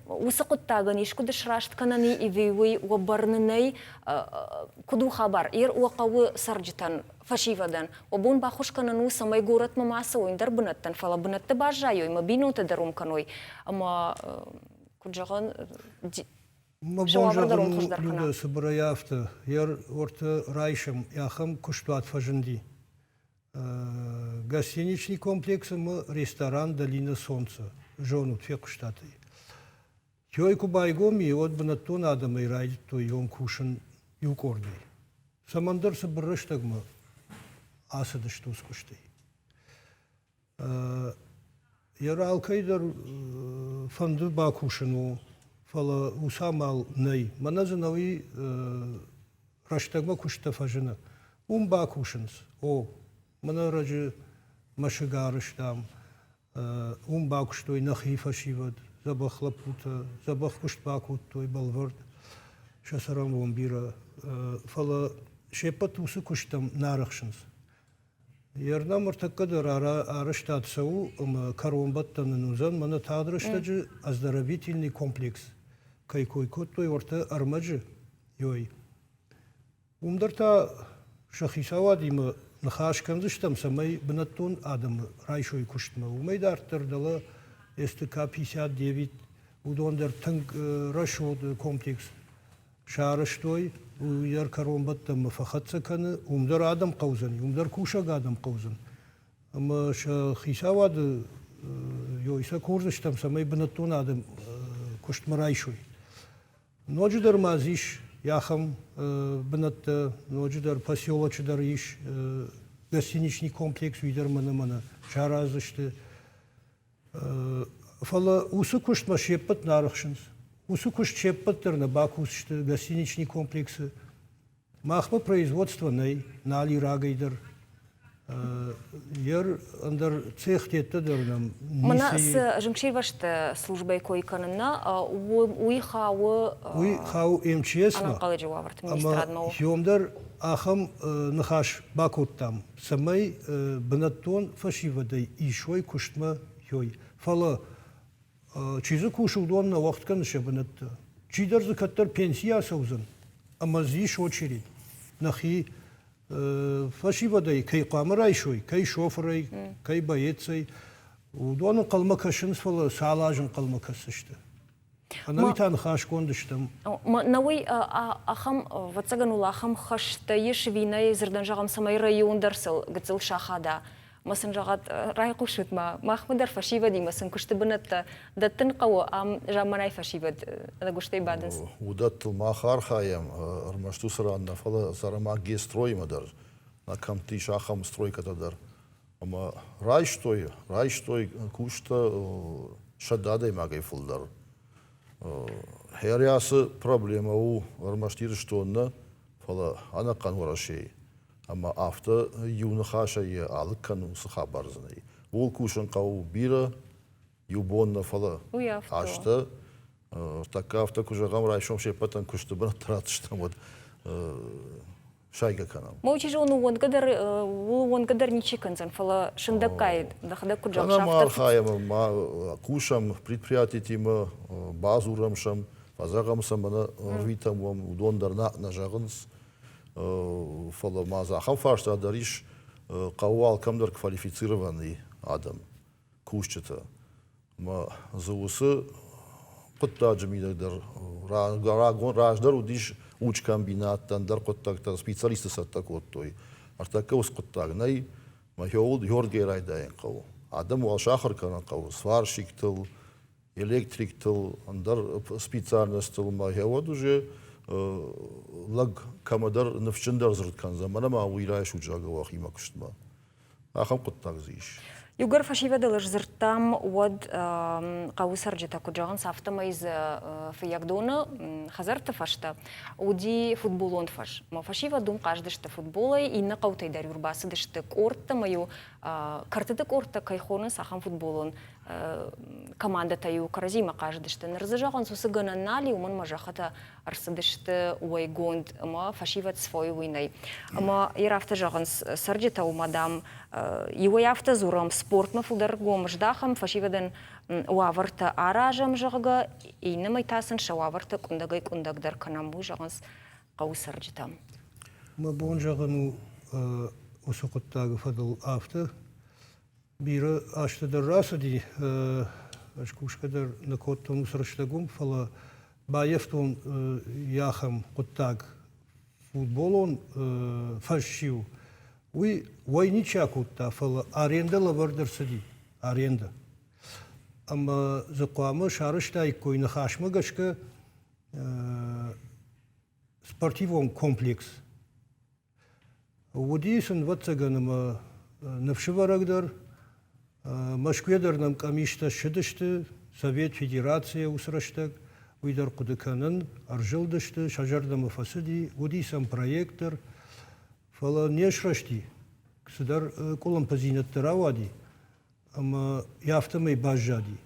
Уыцы хъуыддагӕн искуыд сраст кӕнӕн и ӕви уый уӕ бӕрны нӕй? Куыд у хабар? Ер уӕ хъӕуы цӕрджытӕн, фӕсивӕдӕн уӕ бон баххуыс кӕнын у, цӕмӕй горӕтмӕ ма цӕуой ӕндӕр бынӕттӕн, фӕлӕ бынӕтты баззайой ӕмӕ бинонтӕ дӕр уым кӕной ӕмӕ, куыд зӕгъӕн, Мӕ бон зӕгъын у, Людӕ, цыбырӕй афтӕ, йӕ ортӕ райсӕм, ахӕм куыстуат фӕзынди. Гостиничный комплекс ӕмӕ ресторан «Долина солнца» зонут, фехъуыстат ӕй. Той куы байгом и, уӕд бынӕттон адӕмӕй райдыдтой ион кусын иу къордӕй. Цӕмӕндӕр цыбыр рӕстӕгмӕ ацыдысты уыцы куыстӕй. Йӕ алкӕй дӕр фӕнды бакусын у, фӕлӕ уыцы амал нӕй. Мӕнӕ дзы нӕуи рӕстӕгмӕ куысттӕ фӕзыны. Уым бакусынц. О, мӕнӕ ӕрӕджы мӕсыг арызтам, Уым бакуыстой нӕхи фӕсивӕд, дзӕбӕх лӕппутӕ, дзӕбӕх куыст бакодтой бӕлвырд, сӕ цӕрӕнбон бирӕ. Фӕлӕ се ппӕт уыцы куыстӕм нӕ арӕхсынц. Ернӕм ӕртӕккӕ дӕр арӕзтад цӕуы ӕмӕ кӕронбӕттӕн нын уыдзӕн мӕнӕ тагъд рӕстӕджы оздоровительный комплекс кӕй кой кодтой уӕртӕ ӕрмӕджы, ёй. Уым дӕр та сӕ хицауадимӕ ныхас кӕндзыстӕм, цӕмӕй бынӕттон адӕмы райсой куыстмӕ. Уымӕй дарддӕр дӕлӕ СТК-59 уыдон дӕр тынг рӕсугъд комплекс сарӕзтой. Уый дӕр кӕронбӕттӕнмӕ фӕхӕццӕ кӕны. Уым дӕр адӕм хъӕудзӕни, уым дӕр кусӕг адӕм хъӕудзӕн. Ӕмӕ сӕ хицауады сӕ курдзыстӕм, цӕмӕй бынӕттон адӕм куыстмӕ райсой. Ноджыдӕр ма дзы ис ахӕм бынӕттӕ, ноджыдӕр поселочы дӕр ис гостиничный комплекс, уый дӕр мӕнӕ-мӕнӕ сараздзысты. Фӕлӕ уыцы куыстмӕ се ппӕт нӕ арӕхсынц. Уыцы куыст се ппӕт дӕр нӕ бакусдзысты гостиничный комплексы. Махмӕ производство нӕй, нал и рагӕй дӕр. Ер ӕндӕр цехтеттӕ дӕр нӕм Мӕнӕ цы зынгсирвӕзты службӕйы кой кӕнын нӕ, уый хауы Уый хауы МЧС-мӕ. Ӕнӕнхъӕлӕджы уавӕрты министрадмӕ. Ӕмӕ дӕр ахӕм ныхас бакодтам, цӕмӕй бынӕттон фӕсивӕдӕй исой куыстмӕ ёй. Фӕлӕ Чи дзы кусы, уыдон нӕ уӕгъд кӕны сӕ бынӕттӕ. Чидӕр дзы кӕддӕр пенсийы ацӕудзӕн, ӕмӕ дзы ис очередь. Нӕхи фӕсивӕдӕй кӕй хъуамӕ райсой, кӕй шофырӕй, кӕй боецӕй, уыдон ӕнхъӕлмӕ кӕсынц, фӕлӕ цал азы ӕнхъӕлмӕ кӕсдзысты? Ӕнӕуи та ныхасгонд стӕм. Науӕй ахӕм, ӕвӕццӕгӕн уыл ахӕм хӕстӕ ис ӕви нӕй, дзырдӕн зӕгъӕм, цӕмӕй район дӕр сыл гыццыл сахада. Ма сын зӕгъӕд, райхъусут ма, махмӕ дӕр фӕсивӕдимӕ сын куысты бынӕттӕ дӕттын хъӕуы, ам замманай фӕсивӕд ӕнӕгуыстӕй бадынц. Уыдӕттыл мах архайӕм, ӕрмӕст уыцы ран нӕ, фӕлӕ цӕрӕм Гестроимӕ дӕр, нӕ кӕмтты ис ахӕм стройкӕтӕ дӕр. Ӕмӕ райстой, райстой кустӕ 100 адӕймагӕй фылдӕр. Хӕрӕсы проблемӕ у ӕрмӕст Ирыстон нӕ, фӕлӕ ӕнӕхъӕн Уӕрӕсейы. Ӕмӕ афтӕ иу ныхасӕй йӕ алыг кӕнын уыцы хабар дзы нӕй. Ууыл кусын хъӕуы бирӕ. Иу бон нӕ, фӕлӕ азтӕ. Тӕккӕ афтӕ куы зӕгъӕм, райсом се ппӕтӕн куысты бынӕттӕ ратдзыстӕм, уӕд сайгӕ кӕнӕм. Мӕ чи зоны, уӕнгӕ дӕр, уӕнгӕ дӕр ничи кӕндзӕн, фӕлӕ сындӕггай дӕхӕдӕг куыд зӕгъыс, афтӕ. архайӕм, ма кусӕм предприятитимӕ, бадзурӕм сӕм, фӕзӕгъӕм сӕм, мӕнӕ ӕрвитӕм уӕм, уыдон дӕр нӕ нӕ зӕгъынц. Фӕлӕ ма дзы ахӕм фарста дӕр ис, хъӕуы алкӕмдӕр квалифицированный адӕм, кусджытӕ. Ӕмӕ дзы уыцы хъуыддаджы мидӕг дӕр рагон раздӕр уыдис учкомбинаттӕ, ӕндӕр хъуыддӕгтӕ, специалистты цӕттӕ кодтой. Ӕртӕккӕ уыцы хъуыддаг нӕй, ӕмӕ Георгийы райдайын хъӕуы. Адӕм уал сахуыр кӕнын хъӕуы сварщиктыл, электриктыл, ӕндӕр специальностыл ӕмӕ уӕд уже лӕг кӕмӕдӕр ныфсджындӕр дзырд кӕндзӕн, мӕнӕ ма уый райсут, зӕгъгӕ, уӕхимӕ куыстмӕ. Ахӕм хъуыддаг дзы ис. Иугӕр фӕсивӕдыл сдзырдтам, уӕд хъӕуы цӕрджытӕ куыд зӕгъынц, афтӕмӕй дзы Фыййагдоны хӕдзӕртты фӕстӕ уыди футболон фӕз. Ӕмӕ фӕсивӕд уым хъазыдысты футболӕй, иннӕ хъӕутӕй дӕр-иу ӕрбацыдысты къордтӕ ӕмӕ-иу кӕртыты къордтӕ кӕй хонынц, ахӕм футболон командӕтӕ-иу кӕрӕдзимӕ хъазыдысты. Ныр дзы зӕгъынц, уыцы гӕнӕн нал и, уымӕн ӕмӕ зӕххытӕ ӕрцыдысты уӕйгонд ӕмӕ фӕсивӕд свой уый нӕй. Ӕмӕ йӕ афтӕ зӕгъынц, цӕрджытӕ уымӕ, дам, иуӕй афтӕ дзурӕм, спортмӕ фылдӕр гом здахӕм, фӕсивӕдӕн уавӕртӕ аразӕм, зӕгъгӕ, иннӕмӕй та сын сӕ уавӕртӕ къуындӕгӕй-къуындӕгдӕр кӕнӕм, уый зӕгъынц хъӕуы цӕрджытӕ. Мӕ бон зӕгъын у уыцы хъуыддаджы фӕдыл афтӕ, Бирӕ азты дӕр рацыди, ӕз кусгӕ дӕр нӕ кодтон уыцы рӕстӕг уым, фӕлӕ баййӕфтон ахӕм хъуыддаг. Футболон фӕз-иу уый уӕй ничи акодта, фӕлӕ арендӕ лӕвӕрд ӕрцыди, арендӕ. Ӕмӕ дзы хъуамӕ сарӕзтаиккой ныхасмӕ гӕсгӕ спортивон комплекс. Уыди сын, ӕвӕццӕгӕн, ӕмӕ ныфсывӕрӕг дӕр. Мӕскуыйӕ дӕр нӕм къамистӕ ссыдысты, Совет Федерацийӕ уыцы рӕстӕг, уый дӕр хъуыды кӕнын, ӕрзылдысты, сӕ зӕрдӕмӕ фӕцыди, уыди сӕм проект дӕр, фӕлӕ не срӕзти, цыдӕр къуылымпыдзинӕдтӕ рауади ӕмӕ афтӕмӕй баззади.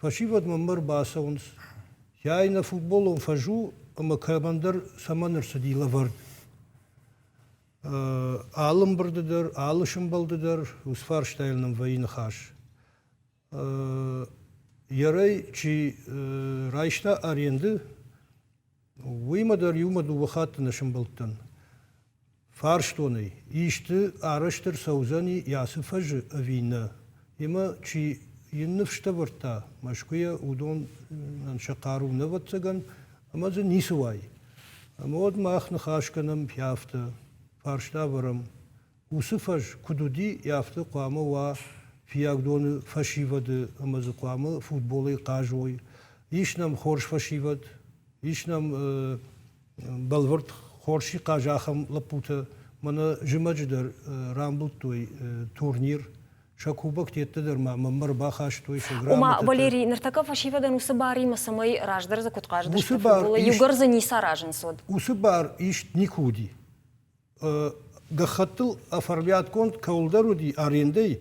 Фӕсивӕд мӕм ӕрбацӕуынц, Яй нӕ футболон фӕз у ӕмӕ кӕмӕндӕр цӕмӕн ӕрцыди лӕвӕрд. Алы ӕмбырды дӕр, алы сӕмбӕлды дӕр уыцы фарстайыл нӕм вӕййы ныхас. Ерӕй чи райста аренды, уыимӕ дӕр иумӕ дыууӕ хатты нӕ сӕмбӕлдтӕн. Фарстон ӕй, исты арӕзт ӕрцӕудзӕни ацы фӕзы ӕви нӕ? Емӕ чи йын ныфс ӕвӕрдта Мӕскуыйӕ, уыдонӕн сӕ хъару нӕ ӕвӕццӕгӕн, ӕмӕ дзы ницы уайы. Ӕмӕ уӕд мах ныхас кӕнӕм афтӕ, фарста ӕвӕрӕм. Уыцы фӕз куыд уыди, афтӕ хъуамӕ уа Фиййагдоны фӕсивӕды ӕмӕ дзы хъуамӕ футболӕй хъазой. Ис нӕм хорз фӕсивӕд, ис нӕм бӕлвырд хорз чи хъазы, ахӕм лӕппутӕ мӕнӕ зымӕджы дӕр рамбылдтой турнир. Сӕ кубоктӕ дӕр ма мӕм ӕрбахастой, сӕ грамотӕтӕ. Ома, Валерий, ныртӕккӕ фӕсивӕдӕн уыцы баримӕ цӕмӕй раздӕр дзы куыд хъазыдысты футболы, иугӕр дзы ницы аразынц, уӕд? Уыцы бар ист никуы уыди. Гӕххӕттыл оформятгонд кӕуылдӕр уыди арендӕй,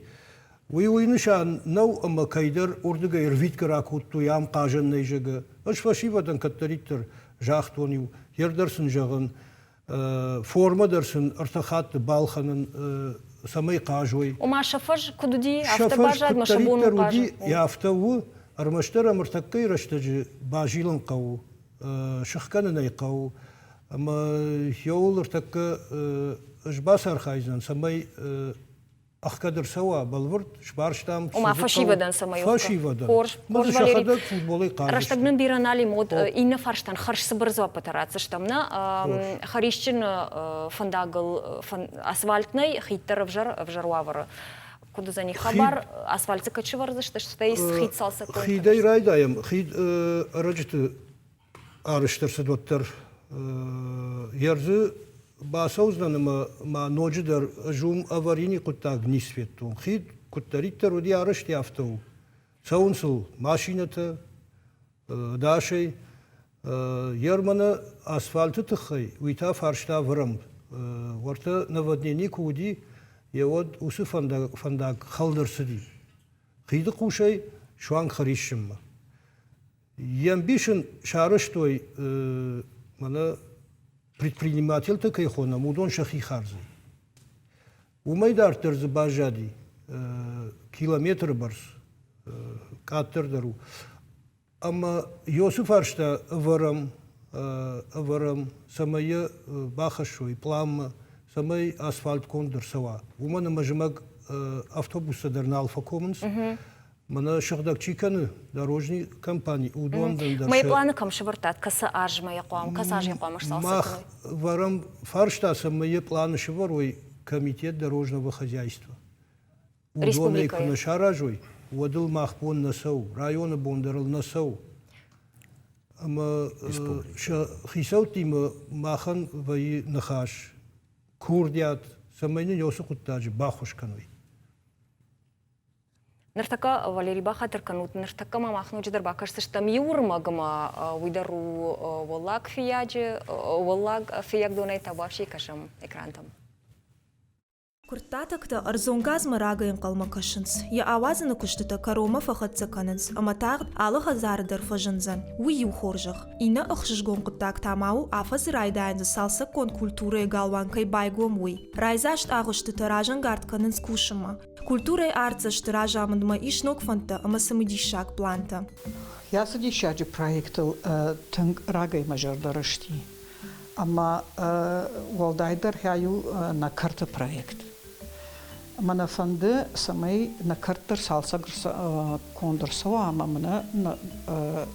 уый уый нысан нӕу ӕмӕ кӕйдӕр уырдыгӕй ӕрвитгӕ ракодтой ам хъазӕн нӕй, зӕгъгӕ. Ӕз фӕсивӕдӕн кӕддӕриддӕр загътон-иу, йе дӕр сын зӕгъын, формӕ дӕр сын ӕртӕ хатты балхӕнын, цӕмӕй хъазой. Ома сӕ фӕз куыд уыди, афтӕ баззад ма сӕ бон у хъазын? Уыди, афтӕ у, ӕрмӕстдӕр ӕм ӕртӕккӕйы рӕстӕджы базилын хъӕуы, сыхгӕнын ӕй хъӕуы. Ӕмӕ йӕуыл ӕртӕккӕ ӕз бацархайдзӕн, цӕмӕй ӕхгӕд ӕрцӕуа бӕлвырд, сбарстам. Ома фӕсивӕдӕн цӕмӕй Фӕсивӕдӕн. Хорз, хорз, Валерий. футболӕй хъазысты. Рӕстӕг нын бирӕ нал и, мод иннӕ фарстӕн хӕрз цыбыр дзуаппытӕ ратдзыстӕм. Нӕ Хӕрисджыны фӕндагыл асфальт нӕй, хид дӕр ӕвзӕр, ӕвзӕр уавӕры. Куыд уыдзӕни хабар, асфальт дзы кӕд сӕвӕрдзысты, стӕй хид цалцӕггонд? Хидӕй райдайӕм. Хид ӕрӕджыты арӕзт ӕрцыд уӕддӕр ердзы бацӕудзынӕн ӕмӕ ма ноджыдӕр ӕз уым аварийный хъуыддаг ницы федтон. Хид куыддӕриддӕр уыди арӕзт, афтӕ у. Цӕуынц ыл машинӕтӕ ӕдасӕй. Ерманы асфальты тыххӕй уый та фарста ӕвӕрӕм. Уӕртӕ наводнение куы уыди, йе уӕд уыцы фӕндаг, фӕндаг хӕлд ӕрцыди. Хиды хъусӕй. суанг Хӕриссынмӕ. Йе мбис ын сарӕзтой мӕнӕ предпринимательтӕ кӕй хонӕм, уыдон сӕхи хардзӕй. Уымӕй дарддӕр дзы баззади километры бӕрц, къаддӕр дӕр у. Ӕмӕ Иосы фарста ӕвӕрӕм, ӕвӕрӕм, цӕмӕй йӕ бахӕссой пъланмӕ, цӕмӕй асфальтгонд ӕрцӕуа. Уымӕн ӕмӕ зымӕг автобустӕ дӕр нал фӕкомынц. Мӕнӕ сыгъдӕг чи кӕны дорожный компани, уыдон дӕр Мӕ планы кӕм сӕвӕрдтат, кӕцы азмӕ йӕ хъуамӕ, кӕцы аз йӕ хъуамӕ сцалцӕг Мах вӕрӕм фарста, цӕмӕй йӕ планы сӕвӕрой комитет дорожного хозяйства. Уыдонӕй куы нӕ саразой, уӕд ыл мах бон нӕ цӕуы, районы бон дӕр ыл нӕ цӕуы. Ӕмӕ сӕ хицӕуттимӕ махӕн вӕййы ныхас, курдиат, цӕмӕй нын уыцы хъуыддаджы баххуыс кӕной. Ныртӕккӕ, Валерий, бахатыр кӕнут, ныртӕккӕ ма мах ноджыдӕр бакӕсдзыстӕм иу ӕрмӕгмӕ, уый дӕр у Уӕллаг фыййаджы, Уӕллаг фыййагдонӕй табуафси кӕсӕм экрантӕм. Куырттатӕгтӕ ӕрдзон газмӕ рагӕй ӕнхъӕлмӕ кӕсынц. Йӕ ауадзыны куыстытӕ кӕронмӕ фӕхӕццӕ кӕнынц ӕмӕ тагъд алы хӕдзары дӕр фӕзындзӕн. Уый иу хорзӕх. Иннӕ ӕхсызгон хъуыддаг та ма у, афӕдзы райдайӕн дзы цалцӕггонд культурӕйы галуан кӕй байгом, уый. Райдзаст агъуыстытӕ разӕнгард кӕнынц кусынмӕ. Культурӕйы артдзӕсты разамындмӕ ис ног фӕндтӕ ӕмӕ цымыдисаг плантӕ. Ацы диссаджы проектыл тынг рагӕй мӕ зӕрдӕ рысти. Ӕмӕ уӕлдайдӕр хай у нӕ кӕрты проект. Ӕмӕ нӕ фӕнды, цӕмӕй нӕ кӕрт дӕр цалцӕг конд ӕрцӕуа ӕмӕ мӕнӕ нӕ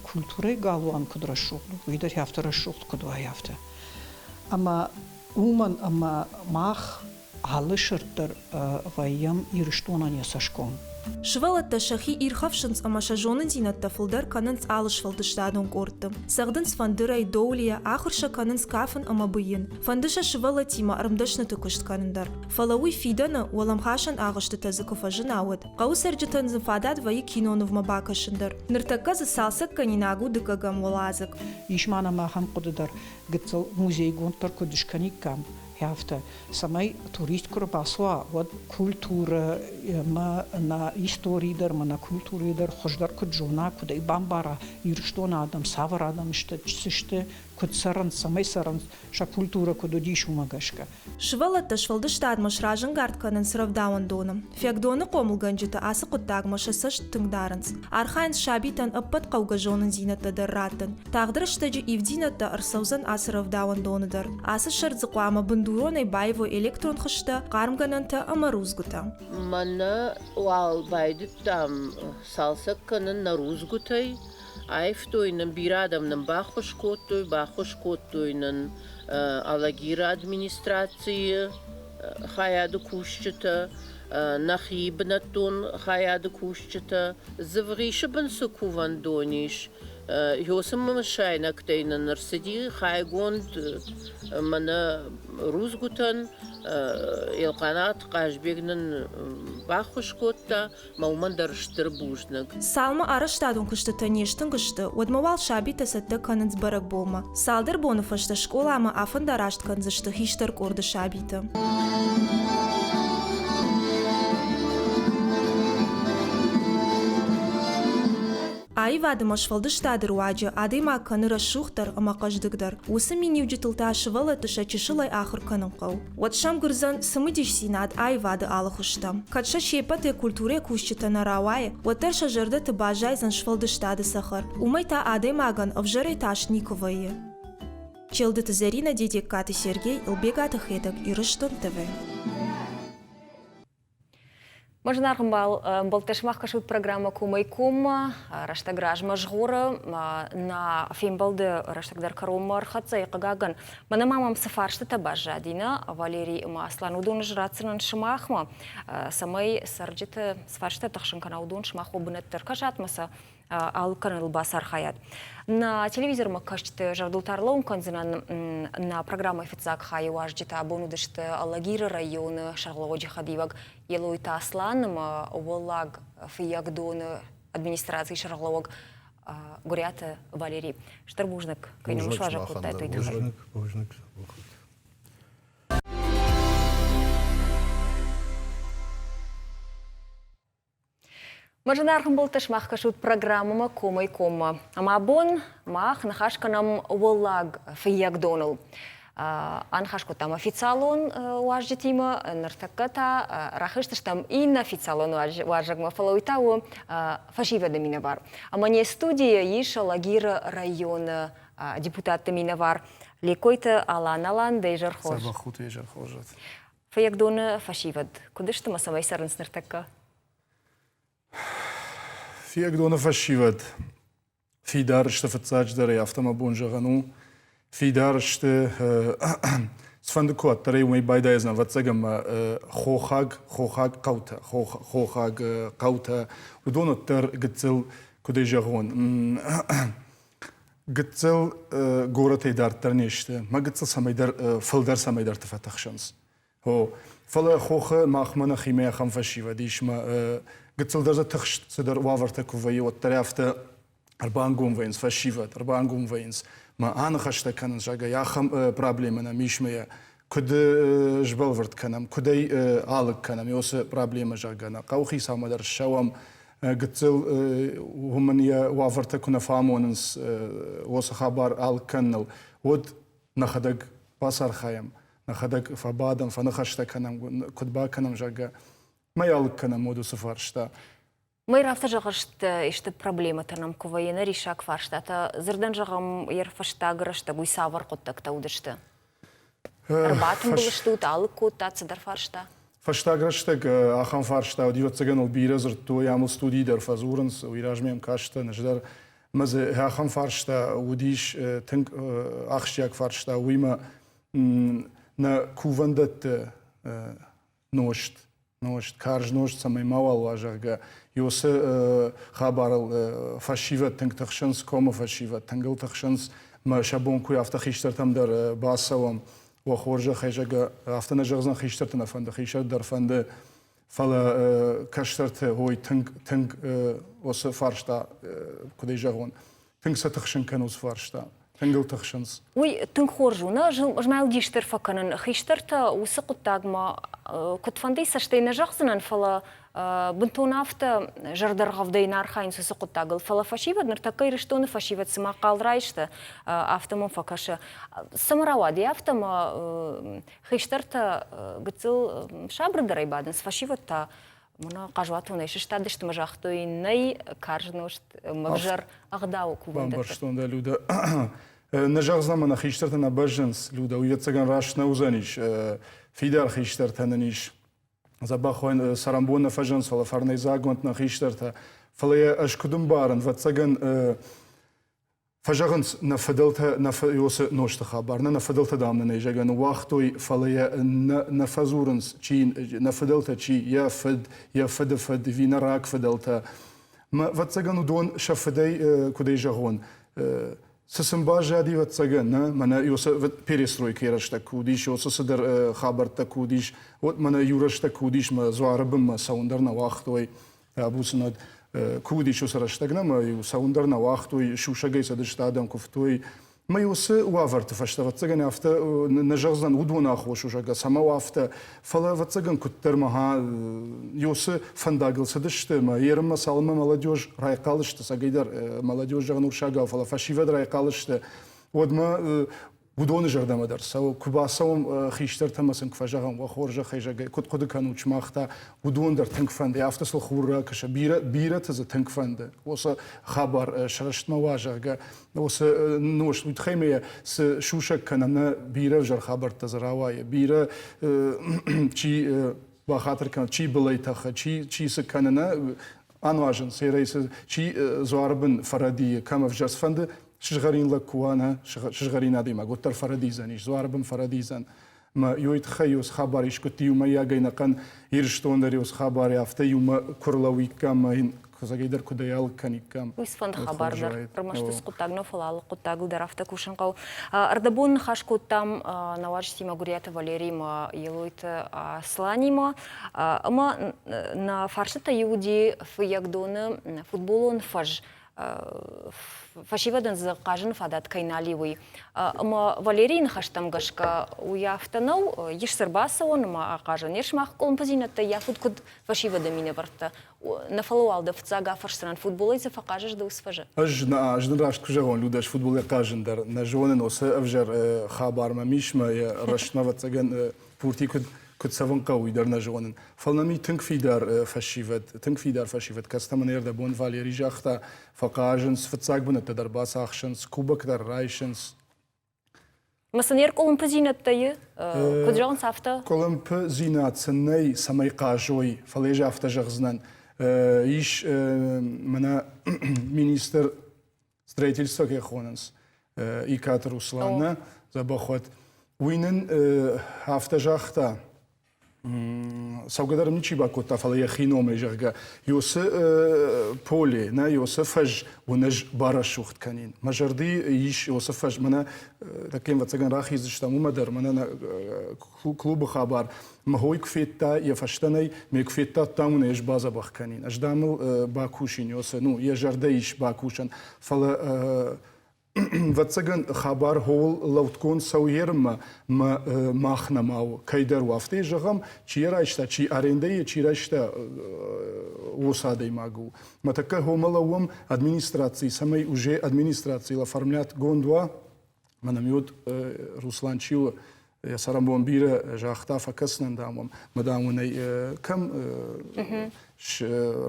культурӕйы галуан куыд рӕсугъд у, уый дӕр афтӕ рӕсугъд куыд уай, афтӕ. Ӕмӕ уымӕн ӕмӕ мах алы сырд дӕр вӕййӕм Ирыстонӕн йӕ цӕсгом. Сывӕллӕттӕ сӕхи ирхӕфсынц ӕмӕ сӕ зонындзинӕдтӕ фылдӕр кӕнынц алы сфӕлдыстадон къордты. Цӕгъдынц фӕндырӕй, доулийӕ, ахуыр сӕ кӕнынц кафын ӕмӕ быйын. Фӕнды сӕ сывӕллӕттимӕ ӕрмдӕсныты куыст кӕнын дӕр. Фӕлӕ уый фидӕны, уӕлӕмхасӕн агъуыстытӕ дзы куы фӕзына, уӕд. Хъӕуы цӕрджытӕн дзы фадат вӕййы кинонывмӕ бакӕсын дӕр. Ныртӕккӕ дзы цалцӕггӕнинаг у дыккӕгӕм уӕладзыг. Ис ма нӕм ахӕм хъуыды дӕр, гыццыл музейгонд дӕр куыд скӕниккам, афтӕ, цӕмӕй турист куы рбацӕуа, уӕд культурӕ ӕмӕ нӕ истори дӕр ӕмӕ нӕ культурӕ дӕр хуыздӕр куыд зона, куыд ӕй бамбара, Ирыстоны адӕм цавӕр адӕм сты, цы сты, куыд цӕрынц, цӕмӕй цӕрынц, сӕ культурӕ куыд уыдис, уымӕ гӕсгӕ. Сывӕллӕттӕ сфӕлдыстадмӕ сразӕнгард кӕнынц рӕвдауӕндоны. Фӕгдоны хъомылгӕнджытӕ ацы хъуыддагмӕ сӕ цӕст тынг дарынц. Архайынц сабитӕн ӕппӕт хъӕугӕ зонындзинӕдтӕ дӕр раттын. Тагъд рӕстӕджы ивддзинӕдтӕ ӕрцӕудзӕн ацы рӕвдауӕндоны дӕр. Ацы сӕрд дзы хъуамӕ бындуронӕй баивой электрон хызтӕ, хъармгӕнӕнтӕ ӕмӕ рудзгуытӕ. Мӕнӕ уал байдыдтам цалцӕг кӕнын нӕ рудзгуытӕй. Аивтой нын, бирӕ адӕм нын баххуыс кодтой, баххуыс кодтой нын Алагиры администрацийы хайады кусджытӕ, нӕхи бынӕттон хайады кусджытӕ. Дзывгъисы бын цы кувӕндон ис, Иосы мысайнӕгтӕй нын ӕрцыди хайгонд мӕнӕ рудзгуытӕн. Елхъанаты Хъазбег нын баххуыс кодта. Мӕ уымӕн дӕр стыр бузныг. Цалынмӕ арӕзтадон куыстытӕ не стынг сты, уӕдмӕ уал сабитӕ цӕттӕ кӕнынц бӕрӕгбонмӕ. Цалдӕр боны фӕстӕ скъоламӕ афӕндараст кӕндзысты хистӕр къорды сабиты. Аивад ӕмӕ сфӕлдыстады руаджы адӕймаг кӕны рӕсугъддӕр ӕмӕ хъӕздыгдӕр. Уыцы миниуджытыл та сывӕллӕтты сӕ чысылӕй ахуыр кӕнын хъӕуы. Уӕд сӕм гуырдзӕн цымыдисдзинад аивады алы хуызтӕм. Кӕд сӕ се ппӕтӕй культурӕйы кусджытӕ нӕ рауайы, уӕддӕр сӕ зӕрдӕты баззайдзӕн сфӕлдыстады цӕхӕр. Уымӕй та адӕймагӕн ӕвзӕрӕй тас никуы вӕййы. Челдыты Зӕринӕ, Дедегкаты Сергей, Ӕлбегаты Хетӕг, Ирыстон ТВ. Мӕ зынаргъ ӕмбал, ӕмбӕлттӕ, сымах кӕсут программӕ Комӕй коммӕ. Рӕстӕг размӕ згъоры. Нӕ фембӕлды рӕстӕг дӕр кӕронмӕ ӕрхӕццӕ и, хъыгагӕн. Мӕнӕ ма мӕм цы фарстытӕ баззади, нӕ, Валерий ӕмӕ Аслан, уыдон ӕз ратдзынӕн сымахмӕ, цӕмӕй цӕрджыты цы фарстытӕ тыхсын кӕна, уыдон сымах уӕ бынӕтты ӕркӕсат ӕмӕ сӕ алыг кӕныныл бацархайат. Нӕ телевизормӕ кӕсджыты зӕрдыл та ӕрлӕууын кӕндзынӕн нӕ программӕйы фыццаг хайы уазджытӕ абон уыдысты Алагиры районы сӕргълӕууӕджы хӕдивӕг Елойты Аслан ӕмӕ Уӕллаг Фыййагдоны администрацийы сӕргълӕууӕг Гуыриаты Валерий. Стыр бузныг, кӕй нӕм суазӕг кодтай, уый тыххӕй. Бузныг, бузныг. Мӕ зынаргъ ӕмбӕлттӕ, сымах кӕсут программӕмӕ комӕй-коммӕ. Ӕмӕ абон мах ныхас кӕнӕм Уӕллаг Фыййагдоныл. Аныхас кодтам официалон уазджытимӕ, ныртӕккӕ та рахызтыстӕм иннӕ официалон уазӕгмӕ, фӕлӕ уый та у фӕсивӕды минӕвар. Ӕмӕ не студийы ис Алагиры районы депутатты минӕвар Лекойты Алан. Алан, дӕ изӕр хорз. Дзӕбӕх ут, изӕр хорз. Фыййагдоны фӕсивӕд куыд сты ӕмӕ цӕмӕй цӕрынц ныртӕккӕ? Фиагдоны фӕсивӕд фидар сты фыццаджыдӕр, афтӕ мӕ бон зӕгъӕн у. Фидар сты, цыфӕнды куы уӕддӕр уымӕй байдайдзӕн, ӕвӕццӕгӕн ма хохаг, хохаг хъӕутӕ, хохаг хъӕутӕ, уыдон уӕддӕр гыццыл, куыд ӕй зӕгъон, гыццыл горӕтӕй дарддӕр не сты, мӕ гыццыл цӕмӕйдӕр, фылдӕр цӕмӕйдӕрты фӕтыхсынц. О, фӕлӕ хохы махмӕ нӕхимӕ ахӕм фӕсивӕд ис мӕ гыццыл дӕр дзы тыхст цыдӕр уавӕртӕ куы вӕййы, уӕддӕр афтӕ ӕрбангом вӕййынц фӕсивӕд, ӕрбангом вӕййынц мӕ аныхӕстӕ кӕнынц, зӕгъгӕ, ахӕм проблемӕ нӕм ис мӕ йӕ куыд сбӕлвырд кӕнӕм, куыд ӕй алыг кӕнӕм, уыцы проблемӕ, зӕгъгӕ, нӕ хъӕуыхицаумӕ дӕр ссӕуӕм, гыццыл уымӕн йӕ уавӕртӕ куы нӕ фӕамонынц уыцы хабар алыг кӕныныл, уӕд нӕхӕдӕг бацархайӕм, нӕхӕдӕг фӕбадӕм, фӕныхӕстӕ кӕнӕм, куыд бакӕнӕм, зӕгъгӕ, мӕй алыг кӕнӕм уӕд уыцы фарста. Мӕй афтӕ зӕгъыс, исты проблемӕтӕ нӕм куы вӕййы, нӕ риссаг фарстатӕ, дзырдӕн зӕгъӕм, йӕ фӕстаг рӕстӕг уый цавӕр хъуыддӕгтӕ уыдысты? Ӕрбатымбыл стут, алыг кодтат цыдӕр фарста? Фӕстаг рӕстӕг ахӕм фарста уыд, ӕвӕццӕгӕн ыл бирӕ дзырдтой, ам ыл студийы дӕр фӕдзурынц, уый размӕ йӕм кастӕн ӕз дӕр. Ӕмӕ дзы ахӕм фарста уыдис тынг ахсджиаг фарста, уыимӕ нӕ кувӕндӕтты нозт, нозт, карз нозт цӕмӕй мауал уа, зӕгъгӕ, уыцы хабарыл фӕсивӕд тынг тыхсынц, комы фӕсивӕд тынг ыл тыхсынц, мӕ сӕ бон куы афтӕ хистӕртӕм дӕр бацӕуӕм, уӕ хорзӕхӕй, зӕгъгӕ, афтӕ нӕ зӕгъдзӕн хистӕрты нӕ фӕнды, хистӕр дӕр фӕнды, фӕлӕ кӕстӕрты ой тынг, тынг уыцы фарста, куыд ӕй зӕгъон, тынг сӕ тыхсын кӕны уыцы фарста, тынг ыл тыхсынц. Уый тынг хорз у, нӕ змӕлдис дӕр фӕкӕнын. Хистӕртӕ уыцы хъуыддагмӕ куыдфӕндыйы цӕстӕй нӕ зӕгъдзынӕн, фӕлӕ бынтон афтӕ зӕрдӕргъӕвдӕй нӕ архайынц уыцы хъуыддагыл. Фӕлӕ фӕсивӕд, ныртӕккӕ Ирыстоны фӕсивӕд цыма хъал райсты, афтӕ мӕм фӕкӕсы. Цӕмӕ рауади афтӕ ӕмӕ хистӕртӕ гыццыл сабырдӕрӕй бадынц, фӕсивӕд та мӕнӕ хъазуатонӕй сыстадысты ӕмӕ загътой, нӕй карз нозт ӕмӕ ӕвзӕр ӕгъдауы кувӕндӕтты. Бамбӕрстон дӕ, Людӕ. Нӕ зӕгъдзӕн ӕмӕ нӕ хистӕртӕ нӕ бӕззынц, Людӕ, уый ӕцӕгӕн раст нӕ уыдзӕнис. Фидар хистӕртӕ нын ис. Дзӕбӕх цӕрӕнбон нӕ фӕзынц, фӕлӕ фӕрнӕйдзагонд нӕ хистӕртӕ. Фӕлӕ йӕ ӕз куыд ӕмбарын, ӕвӕццӕгӕн, фӕзӕгъынц нӕ фыдӕлтӕ нӕ уыцы нозты хабар, нӕ нӕ фыдӕлтӕ дам нын ӕй зӕгъгӕ ныууагътой, фӕлӕ йӕ нӕ, нӕ фӕдзурынц, чи нӕ фыдӕлтӕ, чи йӕ фыд, йӕ фыды фыд, ӕви нӕ рагфыдӕлтӕ. Мӕ, ӕвӕццӕгӕн, уыдон сӕ фыдӕй, куыд ӕй зӕгъон, цы сын баззади, ӕвӕццӕгӕн, нӕ, мӕнӕ уыцы перестройкӕйы рӕстӕг куы уыдис, уыцы цыдӕр хабӕрттӕ куы уыдис, уӕд мӕнӕ иу рӕстӕг куы уыдис, мӕ дзуары бынмӕ цӕуын дӕр нӕ уагътой, абуцынад куы уыдис уыцы рӕстӕг нӕ, ӕмӕ-иу цӕуын дӕр нӕ уагътой, сусӕгӕй цыдысты адӕм, куывтой. Мӕ уыцы уавӕрты фӕстӕ, ӕвӕццӕгӕн, афтӕ нӕ зӕгъдзӕн, уыдон аххос у, зӕгъгӕ, цӕмӕ у афтӕ, фӕлӕ, ӕвӕццӕгӕн, куыддӕр мӕ уыцы фӕндагыл цыдысты, мӕ ерынмӕ цалынмӕ молодежь райхъал сты, цӕгӕйдӕр молодежь зӕгъын урсагау, фӕлӕ фӕсивӕд райхъал сты, уӕдмӕ уыдоны зӕрдӕмӕ дӕр цӕуы. Куы бацӕуӕм хистӕртӕ ӕмӕ сын куы фӕзӕгъӕм, уӕ хорзӕхӕй, зӕгъгӕ, куыд хъуыды кӕнут сымах та, уыдон дӕр тынг фӕнды, афтӕ сыл хур ракӕсы. Бирӕ, бирӕты дзы тынг фӕнды уыцы хабар срӕстмӕ уа, зӕгъгӕ, уыцы нозт, уый тыххӕй ма цы сусӕг кӕнӕм, нӕ бирӕ ӕвзӕр хабӕрттӕ дзы рауайы, бирӕ чи бахатыр кӕны, чи былӕй тӕхы, чи, чи цы кӕны, нӕ ануазын, серӕй цы, чи дзуары бын фӕрӕдийы, кӕм ӕвзӕр цыфӕнды сызгъӕрин лӕг куы уа, нӕ, сызгъӕрин адӕймаг, уӕддӕр фӕрӕдийдзӕнис, дзуары бын фӕрӕдийдзӕн. Мӕ ёй тыххӕй ёс хабар искуыдты иумӕйагӕй нӕхъӕн Ирыстон дӕр ёс хабари афтӕ иумӕ куы рлӕууиккам ӕмӕ йын куыдзӕгӕй куыд ӕй алыг кӕниккам. Уый цыфӕнды хабар дӕр, ӕрмӕст уыцы хъуыддаг нӕ, фӕлӕ алы хъуыддагыл дӕр афтӕ кусын хъӕуы. Ӕрдӕбон ныхас кодтам нӕ уазджытимӕ Гуыриаты Валериимӕ, Елойты Асланимӕ ӕмӕ нӕ фарстытӕ иу уыди Фыййагдоны футболон фӕз. Фӕсивӕдӕн дзы хъазыны фадат кӕй нал и, уый. Ӕмӕ Валерийы ныхӕстӕм гӕсгӕ, уый афтӕ нӕу, ис цы ӕрбацӕуӕн ӕмӕ ахъазӕн. Йе сымах къуылымпыдзинӕдтӕ ййафут куыд фӕсивӕды минӕвӕрттӕ. Нӕ фӕлӕ уал дӕ фыццаг афӕрсдзынӕн, футболӕй цы фӕхъазыс ды уыцы фӕзы? Ӕз нӕ, ӕз дын раст куы зӕгъон, Людӕ, ӕз футболӕй хъазын дӕр нӕ зонын, уыцы ӕвзӕр хабар мӕм ис, мӕ йӕ рӕстмӕ, ӕвӕццӕгӕн, пурти куыд куыд цӕвын хъӕуы, уый дӕр нӕ зонын. Фӕлӕ нӕм и тынг фидар фӕсивӕд, тынг фидар фӕсивӕд, кӕцытӕ мын ӕрдӕбон Валери загъта, фӕхъазынц, фыццаг бынӕттӕ дӕр бацахсынц, кубок дӕр райсынц. Ма сын ӕркъуылымпыдзинӕдтӕ и? Куыд зӕгъынц, афтӕ? Къуылымпыдзинад сын нӕй, цӕмӕй хъазой, фӕлӕ ӕз афтӕ зӕгъдзынӕн. Ис мӕнӕ министр строительство кӕй хонынц, Икаты Руслан нӕ дзӕбӕх уӕд. Уый нын афтӕ загъта, цӕугӕ дӕр ничи бакодта, фӕлӕ йӕхи номӕй, зӕгъгӕ, Йосы поле, нӕ Йосы фӕз уын ӕз барӕсугъд кӕнин. Мӕ зӕрды ис Йосы фӕз, мӕнӕ таккӕ ӕвӕццӕгӕн рахиздзыстӕм уымӕ дӕр, мӕнӕ нӕ клубы хабар. Мӕ хой куы федта, йӕ фӕстӕ нӕй, ме куы федта, дам уын ӕз бадзӕбӕх кӕнин. Ӕз дам ыл бакусин, Йосы, ну, йӕ зӕрдӕ ис бакусӕн. Фӕлӕ ӕвӕццӕгӕн, хабар хоуыл лӕудгонд цӕуы ерынмӕ, мӕ мах нӕма у. Кӕйдӕр у, афтӕ зӕгъӕм, чи йӕ райста, чи арендӕйы чи райста, уыцы адӕймаг у. Мӕ тӕккӕ хомӕ лӕууӕм администрацийы, цӕмӕй уже администрацийыл оформлятгонд уа. Мӕнӕ уыд Руслан чи у, йӕ цӕрӕнбон бирӕ загъта, фӕкӕсынӕн, дам, уӕм, мӕ, дам, уын ӕй кӕм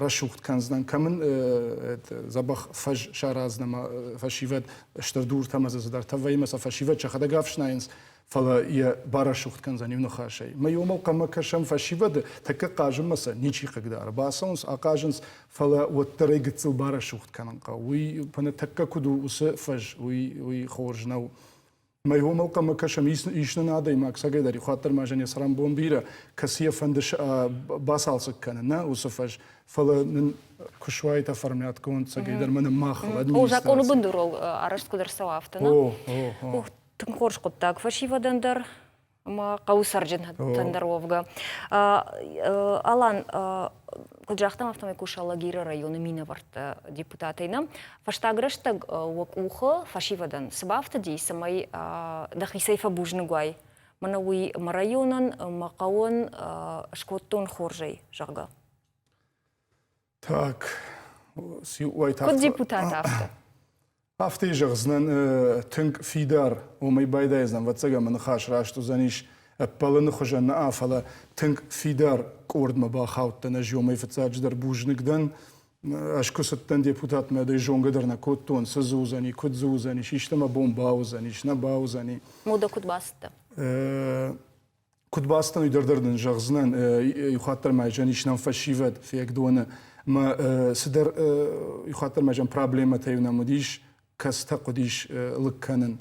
рӕсугъд кӕндзынӕн, кӕм ын дзӕбӕх фӕз сараздзынӕн ӕмӕ фӕсивӕд стыр дуртӕ ӕмӕ дзы цыдӕртӕ вӕййы, ӕмӕ сӕ фӕсивӕд сӕхӕдӕг ӕфснайынц, фӕлӕ йӕ барӕсугъд кӕндзӕн иу ныхасӕй. Мӕ иумӕ хъӕмӕ кӕсӕм фӕсивӕды, тӕккӕ хъазынмӕ сӕ ничи хъыгдары. Бацӕуынц, ахъазынц, фӕлӕ уӕддӕр ӕй гыццыл барӕсугъд кӕнын хъӕуы. Уый, пӕнӕ тӕккӕ куыд у уыцы фӕз, уый хорз нӕу. Мӕ уымӕл хъӕмӕ кӕсӕм, ис нын адӕймаг, цӕгӕйдӕр иухатт дӕр ма зӕн йӕ цӕрӕнбон бирӕ, кӕцы йӕ фӕнды бацалцӕг кӕнын, нӕ уыцы фӕз, фӕлӕ нын куы суаид оформятгонд, цӕгӕйдӕр мӕнӕ махыл администраци. О, закъоны бындурыл арӕзт куыд ӕрцӕуа, афтӕ, нӕ? О, о, о. Тынг хорз хъуыддаг фӕсивӕдӕн дӕр ӕмӕ хъӕуы цӕрджытӕн дӕр уӕвгӕ. Алан, куыд загътам, афтӕмӕй кусы Алагиры районы минӕвӕртты депутатӕй нӕ. Фӕстаг рӕстӕг уӕ къухы фӕсивӕдӕн цы бафтыди, цӕмӕй дӕхицӕй фӕбузныг уай, мӕнӕ уый мӕ районӕн, мӕ хъӕуӕн скодтон хорзӕй, зӕгъгӕ? Так, Куыд депутат афтӕ? Афтӕ зӕгъдзынӕн тынг фидар, уымӕй байдайдзӕн, ӕвӕццӕгӕн, мӕ ныхас раст уыдзӕнис, ӕппӕлыны хуызӕн нӕ, фӕлӕ тынг фидар къордмӕ бахаудтӕн ӕз уымӕй фыццаджыдӕр бузныг дӕн. Ӕз куы цыдтӕн депутатмӕ, ӕй зонгӕ дӕр нӕ кодтон, цы дзы уыдзӕни, куыд дзы уыдзӕнис, исты мӕ бон бауыдзӕнис, нӕ бауыдзӕни. Мода куыд бацыдтӕ? Куыд бацыдтӕн, уый дӕр дӕр дын зӕгъдзынӕн. Иухатт дӕр ма ис нӕм фӕсивӕд Фиагдоны. Мӕ цыдӕр иухатт дӕр ма проблемӕтӕ-иу нӕм уыдис, кӕцытӕ хъуыдис лыг кӕнын.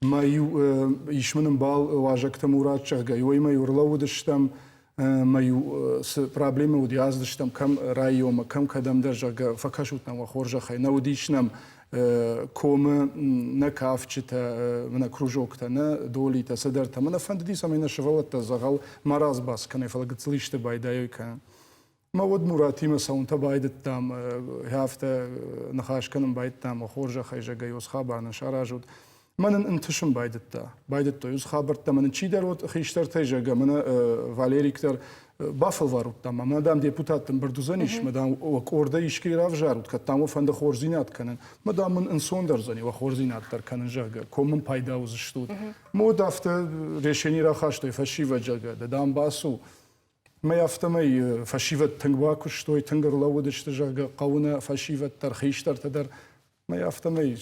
Мӕ иу ис мын ӕмбал Уазӕгты Мурат, зӕгъгӕ, иуӕй-ма-иу ӕрлӕууыдыстӕм, мӕ-иу цы проблемӕ уыди, аздыстӕм кӕм районмӕ, кӕм кӕдӕмдӕр, зӕгъгӕ, фӕкӕсут нӕм уӕ хорзӕхӕй. Нӕ уыдис нӕм комы нӕ кафджытӕ, нӕ кружоктӕ, нӕ долитӕ, цыдӕртӕ. Мӕ нӕ фӕндыди, цӕмӕй нӕ сывӕллӕттӕ дзӕгъӕл ма разбас кӕной, фӕлӕ гыццыл исты байдайой кӕнын. Мӕ уӕд Муратимӕ цӕуынтӕ байдыдтам, афтӕ ныхас кӕнын байдыдтам, хорзӕхӕй, зӕгъгӕ, уыцы хабар нын саразут. Мӕнӕн ӕнтысын байдыдта. Байдыдтой уыцы хабӕрттӕ. Мӕнӕн чидӕр уыд хистӕртӕй, зӕгъгӕ, мӕнӕ Валерик дӕр бафӕлварут, дам, мӕ, дам, депутатты ӕмбырд уыдзӕнис, мӕ, дам, уӕ къордӕй искӕй равзарут, кӕд, дам, уӕ фӕнды хорздзинад кӕнын, мӕ, дам, мын ӕнцондӕр уыдзӕни уӕ хорздзинад дӕр кӕнын, зӕгъгӕ, ком мын пайда уыдзыстут. Мӕ уӕд афтӕ решени рахастой фӕсивӕд, зӕгъгӕ, дӕ, дам, бацу. Мӕ афтӕмӕй фӕсивӕд тынг бакуыстой, тынг ӕрлӕууыдысты, зӕгъгӕ, хъӕуы нӕ фӕсивӕд дӕр, хистӕртӕ дӕр. Мӕ афтӕмӕй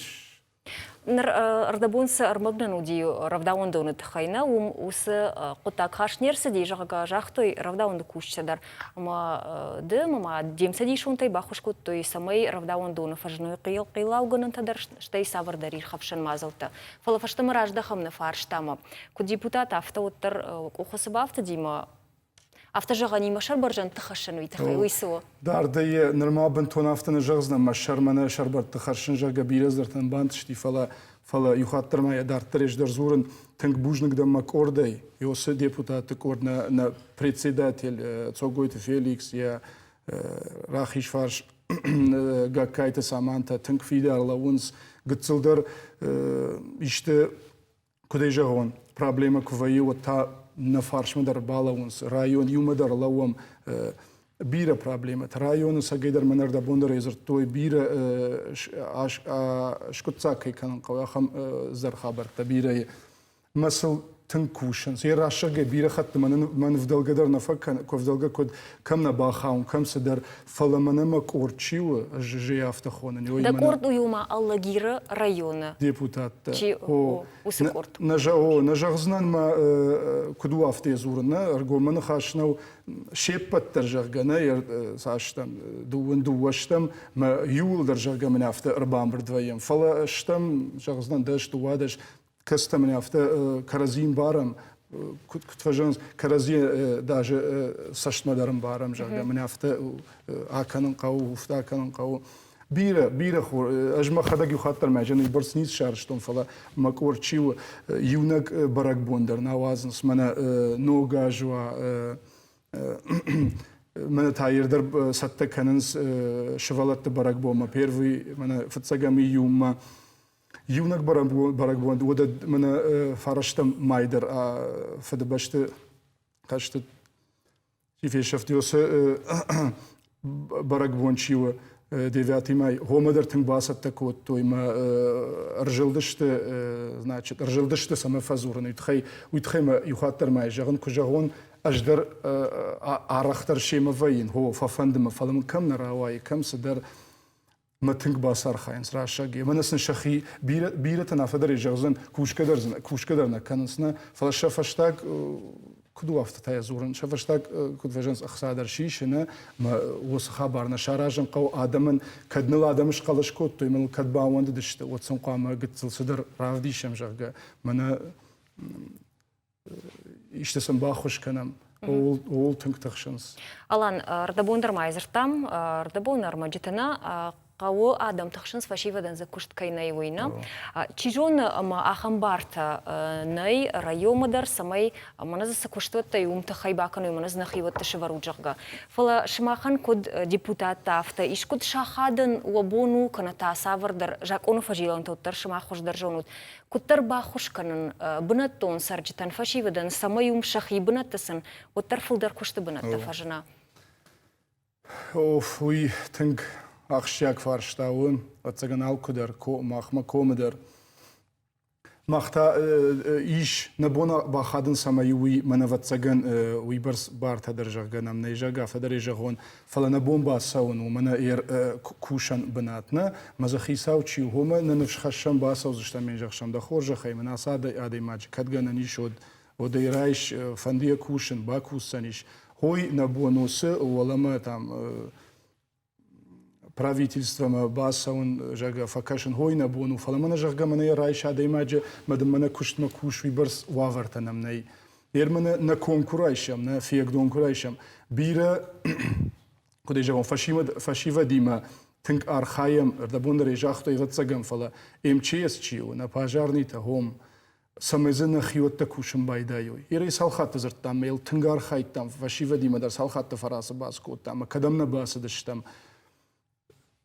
Ныр ӕрдӕбон цы ӕрмӕг нын уыди рӕвдауӕндоны тыххӕй, нӕ уым уыцы хъуыддаг хаст не рцыди, зӕгъгӕ, загътой рӕвдауӕнды кусджытӕ дӕр. Ӕмӕ ды ӕмӕ ма де мцӕдисонтӕй баххуыс кодтой, цӕмӕй рӕвдауӕндоны фӕзыной хъилаугӕнӕнтӕ дӕр, стӕй цавӕрдӕр ирхӕфсӕн мадзӕлттӕ. Фӕлӕ фӕстӕмӕ раздӕхӕм нӕ фарстамӕ. Куыд депутат, афтӕ уӕддӕр къухы цы бафтыди мӕ Афтӕ зӕгъӕн и, мӕ сӕр бӕрзӕндты хӕссын уый тыххӕй, уый цы у? Дардӕй нырма бынтон афтӕ нӕ зӕгъдзынӕн, мӕ сӕрмӕ нӕ сӕрбӕртты хӕссын, зӕгъгӕ, бирӕ дзырдтӕн бантысти, фӕлӕ фӕлӕ иухатт дӕр ма йӕ дарддӕр ӕз дӕр дзурын, тынг бузныг дӕн мӕ къордӕй, Иосы депутатты къорд, нӕ, нӕ председатель Цогойты Феликс, йӕ рахизфарс. Гагкайты Самантӕ тынг фидар лӕууынц. Гыццылдӕр исты, куыд ӕй зӕгъон, проблемӕ куы вӕййы, уӕд та нӕ фарсмӕ дӕр балӕууынц. Район иумӕ дӕр лӕууӕм. Бирӕ проблемӕтӕ. Районы цӕгӕйдӕр мӕн ӕрдӕбон дӕр дзырдтой, бирӕ скъуыддзаг кӕй кӕнын хъӕуы, ахӕм зӕр хабӕрттӕ бирӕйы. Мӕ сыл тынг кусынц. Йӕ расӕгӕй бирӕ хатты мӕн ӕвдӕлгӕ дӕр нӕ фӕкӕны, куы ӕвдӕлгӕ куыд, кӕм нӕ бахауын, кӕм цыдӕр, фӕлӕ мӕнӕ мӕ къорд чи у, ӕз ӕй афтӕ хонын. Дӕ къорд у ма Алагиры районы. Депутаттӕ. Чи у уыцы къорд? Нӕ, нӕ зӕгъдзынӕн мӕ, куыд у афтӕ дзурын, нӕ, ӕргом мӕ ныхас нӕу, се ппӕт дӕр, зӕгъгӕ, нӕ, цас стӕм, дыууын дыууӕ стӕм, мӕ иууылдӕр, зӕгъгӕ, мын афтӕ ӕрбамбырд вӕййӕм. Фӕлӕ стӕм, зӕгъдзынӕн, 10, 12, кӕцытӕ мын афтӕ кӕрӕдзи ӕмбарӕм, куыд фӕзӕгъынц, кӕрӕдзи даже цӕстмӕ дӕр ӕмбарӕм, зӕгъгӕ, мын афтӕ акӕнын хъӕуы, уфтӕ акӕнын хъӕуы. Бирӕ, бирӕ хор. Ӕз мӕхӕдӕг иу хатт дӕр мӕ зӕн бӕрц ницы сарӕзтон, фӕлӕ мӕ къорд чи у, иунӕг бӕрӕгбон дӕр нӕ уадзынц. Мӕнӕ Ног аз уа, мӕнӕ та дӕр цӕттӕ кӕнынц сывӕллӕтты бӕрӕгбонмӕ, первый, мӕнӕ фыццӕгӕм июнмӕ. Иунӕг бӕрӕгбон уӕдӕ мӕнӕ фарӕстӕм май дӕр Фыдыбӕсты хӕсты чи фесӕфт, уыцы бӕрӕгбон чи у, девятый май, гъомӕ дӕр тынг бацӕттӕ кодтой мӕ ӕрзылдысты, значит, ӕрзылдысты цӕмӕ фӕдзурын, уый тыххӕй, уый тыххӕй мӕ иу хатт дӕр ма зӕгъын, куы зӕгъон, ӕз дӕр арӕхдӕр семӕ вӕййын, хо, фӕфӕнды мӕ, фӕлӕ мын кӕм нӕ рауайы, кӕм цыдӕр, мӕ тынг бацархайынц рӕсӕг. Мӕнӕ сын сӕхи бирӕтӕн афтӕ дӕр зӕгъдзӕн, кусгӕ дӕр кусгӕ дӕр нӕ кӕнынц, нӕ, фӕлӕ сӕ фӕстаг куыд у афтӕ та йӕ дзурын, сӕ фӕстаг куыд фӕзӕгъынц, ӕхца дӕр сисы, нӕ, мӕ уыцы хабар нӕ саразын хъӕуы адӕмӕн, кӕд ныл адӕм схъӕлӕс кодтой, мӕныл кӕд баууӕндыдысты, уӕд сын хъуамӕ гыццыл цыдӕр равдисӕм, зӕгъгӕ, мӕнӕ исты сын баххуыс кӕнӕм, ууыл тынг тыхсынц. Алан, ӕрдӕбон дӕр ма дзырдтам, ӕрдӕбон ӕрмӕджыты нӕ хъӕуы адӕм тыхсынц, фӕсивӕдӕн дзы куыст кӕй нӕй, уый нӕ. Чи зоны, ӕмӕ ахӕм бартӕ нӕй районмӕ дӕр, цӕмӕй мӕнӕ дзы цы куыстуӕттӕ и, уым тыххӕй бакӕной, мӕнӕ дзы нӕхиуӕтты сӕвӕрут, зӕгъгӕ. Фӕлӕ сымахӕн куыд депутаттӕ, афтӕ искуыд сахадын уӕ бон у, кӕнӕ та цавӕрдӕр закъоны фӕзилӕнтӕ уӕддӕр сымах хуыздӕр зонут, куыддӕр баххуыс кӕнын бынӕттон цӕрджытӕн, фӕсивӕдӕн, цӕмӕй уым сӕхи бынӕтты сын уӕддӕр фылдӕр куысты бынӕттӕ фӕзына? Оф, уый тынг ахсджиаг фарста у, ӕвӕццӕгӕн алкуыдӕр, махмӕ комы дӕр. Мах та ис нӕ бон бахадын, цӕмӕй уый мӕн ӕвӕццӕгӕн уыйбӕрц бартӕ дӕр зӕгъгӕ нӕм нӕй, зӕгъгӕ, афтӕ дӕр зӕгъон, Фӕлӕ нӕ бон бацӕуын у, мӕнӕ кусӕн бынат нӕ, мӕ дзы хицау чи у, уымӕ нӕ ныфс хӕссӕм, бацӕудзыстӕм ӕм, зӕгъсӕм, дӕ хорзӕхӕй мын ацы адӕймаджы кӕд гӕнӕн ис, уӕд, уӕд ӕй райс, фӕнды йӕ кусын, бакусдзӕнис. Хой нӕ бон у цы, уӕлӕмӕ там правительствомӕ бацӕуын, зӕгъгӕ, фӕкӕсын, хой нӕ бон у, фӕлӕ мӕнӕ, зӕгъгӕ, мӕнӕ йӕ райс адӕймаджы, мӕ дын мӕнӕ куыстмӕ кус, уыйбӕрц уавӕртӕ нӕм нӕй. Ныр нӕ ком куы райсӕм, нӕ фиагдон куы райсӕм, бирӕ, куыд ӕй зӕгъон, фӕсивӕдимӕ тынг архайӕм, ӕрдӕбон дӕр ӕй загътой, ӕвӕццӕгӕн, фӕлӕ МЧС чи у, нӕ пожарнитӕ, хом, цӕмӕй дзы нӕхиуӕттӕ кусын байдайой. Ирӕй цал хатты дзырдтам, мӕ йыл тынг архайдтам, фӕсивӕдимӕ дӕр цал хатты фӕрацы-бац кодтам, ӕмӕ кӕдӕм нӕ бацыдыстӕм.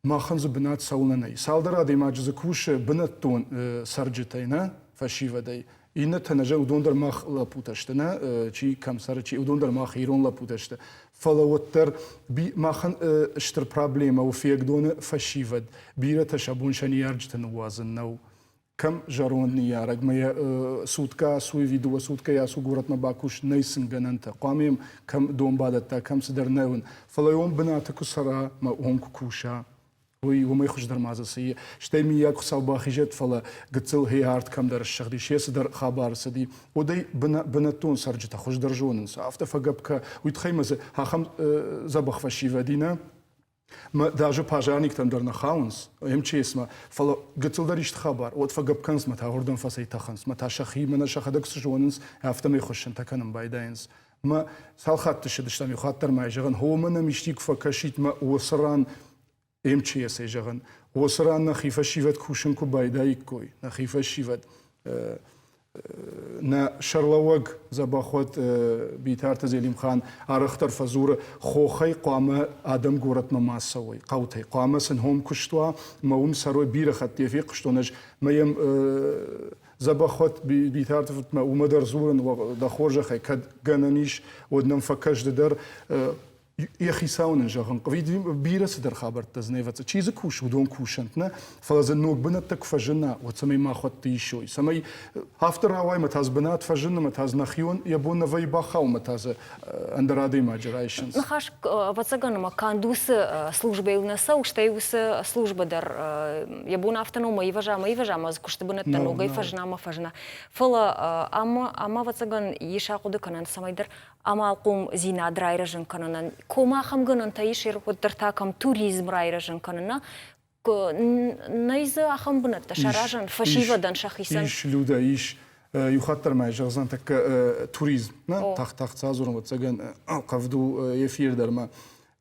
Махӕн дзы бынат цӕуылнӕ нӕй? Цалдӕр адӕймаджы дзы кусы бынӕттон цӕрджытӕй, нӕ фӕсивӕдӕй. Иннӕтӕ нӕ зӕгъ, уыдон дӕр мах лӕппутӕ сты, нӕ чи кӕм цӕры, чи, уыдон дӕр мах ирон лӕппутӕ сты. Фӕлӕ уӕддӕр махӕн стыр проблемӕ у Фиагдоны фӕсивӕд. Бирӕтӕ сӕ бон сӕ ныййарджыты ныууадзын нӕу. Кӕм зӕронд ныййарӕг мӕ йӕ суткӕ ацу ӕви дыууӕ суткӕйы ацу горӕтмӕ бакус, нӕй сын гӕнӕнтӕ. Хъуамӕ йӕм кӕм дон бадӕтта, кӕм цыдӕр нӕ уын. Фӕлӕ уым бынаты куы цӕра мӕ уым куы куса, уый уымӕй хуыздӕр ма дзы цы и. Стӕй миййаг Хуыцау бахизӕд, фӕлӕ гыццыл хи арт кӕмдӕр ссыгъдис, йе цыдӕр хабар цыди, уӕд ӕй бынӕттон цӕрджытӕ хуыздӕр зонынц. Афтӕ фӕгӕпп кӕ, уый тыххӕй ма дзы ахӕм дзӕбӕх фӕсивӕд и, нӕ? Даже пожарниктӕм дӕр нӕ хауынц, МЧС-мӕ, фӕлӕ гыццылдӕр исты хабар, уӕд фӕгӕпп кӕнынц мӕ та уырдӕм фӕцӕйтӕхынц, мӕ та сӕхи мӕнӕ сӕхӕдӕг цы зонынц, афтӕмӕй хуыссынтӕ кӕнын байдайынц. Мӕ цал хатты ссыдыстӕм, иу хатт дӕр ма зӕгъын, хо мӕ нӕм исти куы фӕкӕсид, мӕ уыцы ран МЧС-ӕй зӕгъын, уыцы ран нӕхи фӕсивӕд кусын куы байдаиккой, нӕхи фӕсивӕд. Нӕ сӕрлӕууӕг дзӕбӕхуат Битарты Зелимхан арӕхдӕр фӕдзуры, хохӕй хъуамӕ адӕм горӕтмӕ ма цӕуой, хъӕутӕй. Хъуамӕ сын хом куыст уа, мӕ уым цӕрой бирӕ хатт йӕ фехъуыстон ӕз, мӕ йӕм дзӕбӕхуат Битарты фыртмӕ уымӕ дӕр дзурын, дӕ хорзӕхӕй, кӕд гӕнӕн ис, уӕд нӕм фӕкӕс ды дӕр. Йӕ хицау нын зӕгъын хъуыди, бирӕ цыдӕр хабӕрттӕ дзы нӕ ӕвӕццӕ. Чи дзы кусы, уыдон кусӕнт, нӕ? Фӕлӕ дзы ног бынӕттӕ куы фӕзына, уӕд цӕмӕй махуӕтты исой, цӕмӕй афтӕ рауай мӕ та дзы бынат фӕзыны, мӕ та дзы нӕхион йӕ бон нӕ вӕййы бахауын, мӕ та дзы ӕндӕр адӕймаджы райсынц. Ныхас, ӕвӕццӕгӕн, ӕмӕ канд уыцы службӕйыл нӕ цӕуы, стӕй уыцы службӕ дӕр йӕ бон афтӕ нӕу, мӕ ивӕза, мӕ ивӕза, ӕмӕ дзы куысты бынӕттӕ ногӕй фӕзына ӕмӕ фӕзына. Фӕлӕ ам, ам ӕвӕццӕгӕн, ис ахъуыды кӕнӕн, цӕмӕйдӕр амалхъомдзинад райрӕзын кӕнынӕн комы ахӕм гӕнӕнтӕ ис, уӕддӕр та кӕм туризм райрӕзын кӕнын, нӕй дзы ахӕм бынӕттӕ саразӕн фӕсивӕдӕн сӕхицӕн? Ис, Людӕ, ис. Иу хатт дӕр ма зӕгъдзӕн тӕккӕ туризм. Нӕ, тагъд-тагъд дзурын, ӕвӕццӕгӕн, ӕлхъывд у эфир дӕр ма.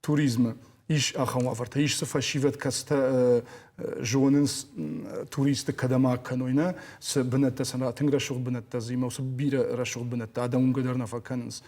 Туризмы ис ахӕм уавӕртӕ, ис цы фӕсивӕд, кӕцытӕ зонынц туристты кӕдӕм акӕной, нӕ, цы бынӕттӕ сын тынг рӕсугъд бынӕттӕ дзы ӕмӕ уыцы бирӕ рӕсугъд бынӕттӕ адӕм уынгӕ дӕр нӕ фӕкӕнынц.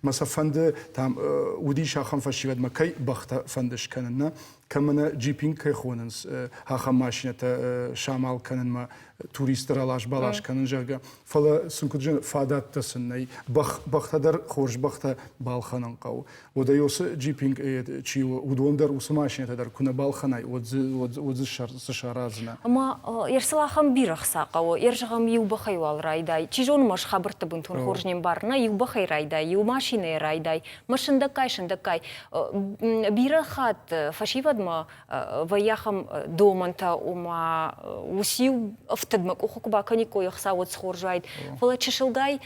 Мӕ сӕ фӕнды, там уыдис ахӕм фӕсивӕдмӕ кӕй бӕхтӕ фӕнды скӕнын, нӕ, кӕмӕ нӕ джипинг кӕй хонынц, ахӕм машинӕтӕ самал кӕнынмӕ туристты ралас-балас кӕнын, зӕгъгӕ. Фӕлӕ сын куыд зын, фадӕттӕ сын нӕй. Бӕхтӕ дӕр хорз бӕхтӕ балхӕнын хъӕуы. Уӕдӕ уыцы джипинг чи у, уыдон дӕр уыцы машинӕтӕ дӕр куы нӕ балхӕнай, уӕд дзы цы сараздзынӕ? Ӕмӕ Ерсыл ахӕм бирӕ хца хъӕуы. Ер зӕгъӕм, иу бӕхӕй уал райдай. Чи зоны, ма хабӕртты бынтон хорз не мбары. Нӕ, иу бӕхӕй райдай, иу машинӕйӕ райдай. Мӕ сындӕггай-сындӕггай. Бирӕ хатт фӕсивӕдмӕ вӕййы ахӕм домӕнтӕ, ома уыциу ӕфтыдмӕ къухы куы бакӕниккой ӕхца, уӕд схорз уаид. Фӕлӕ чысылгай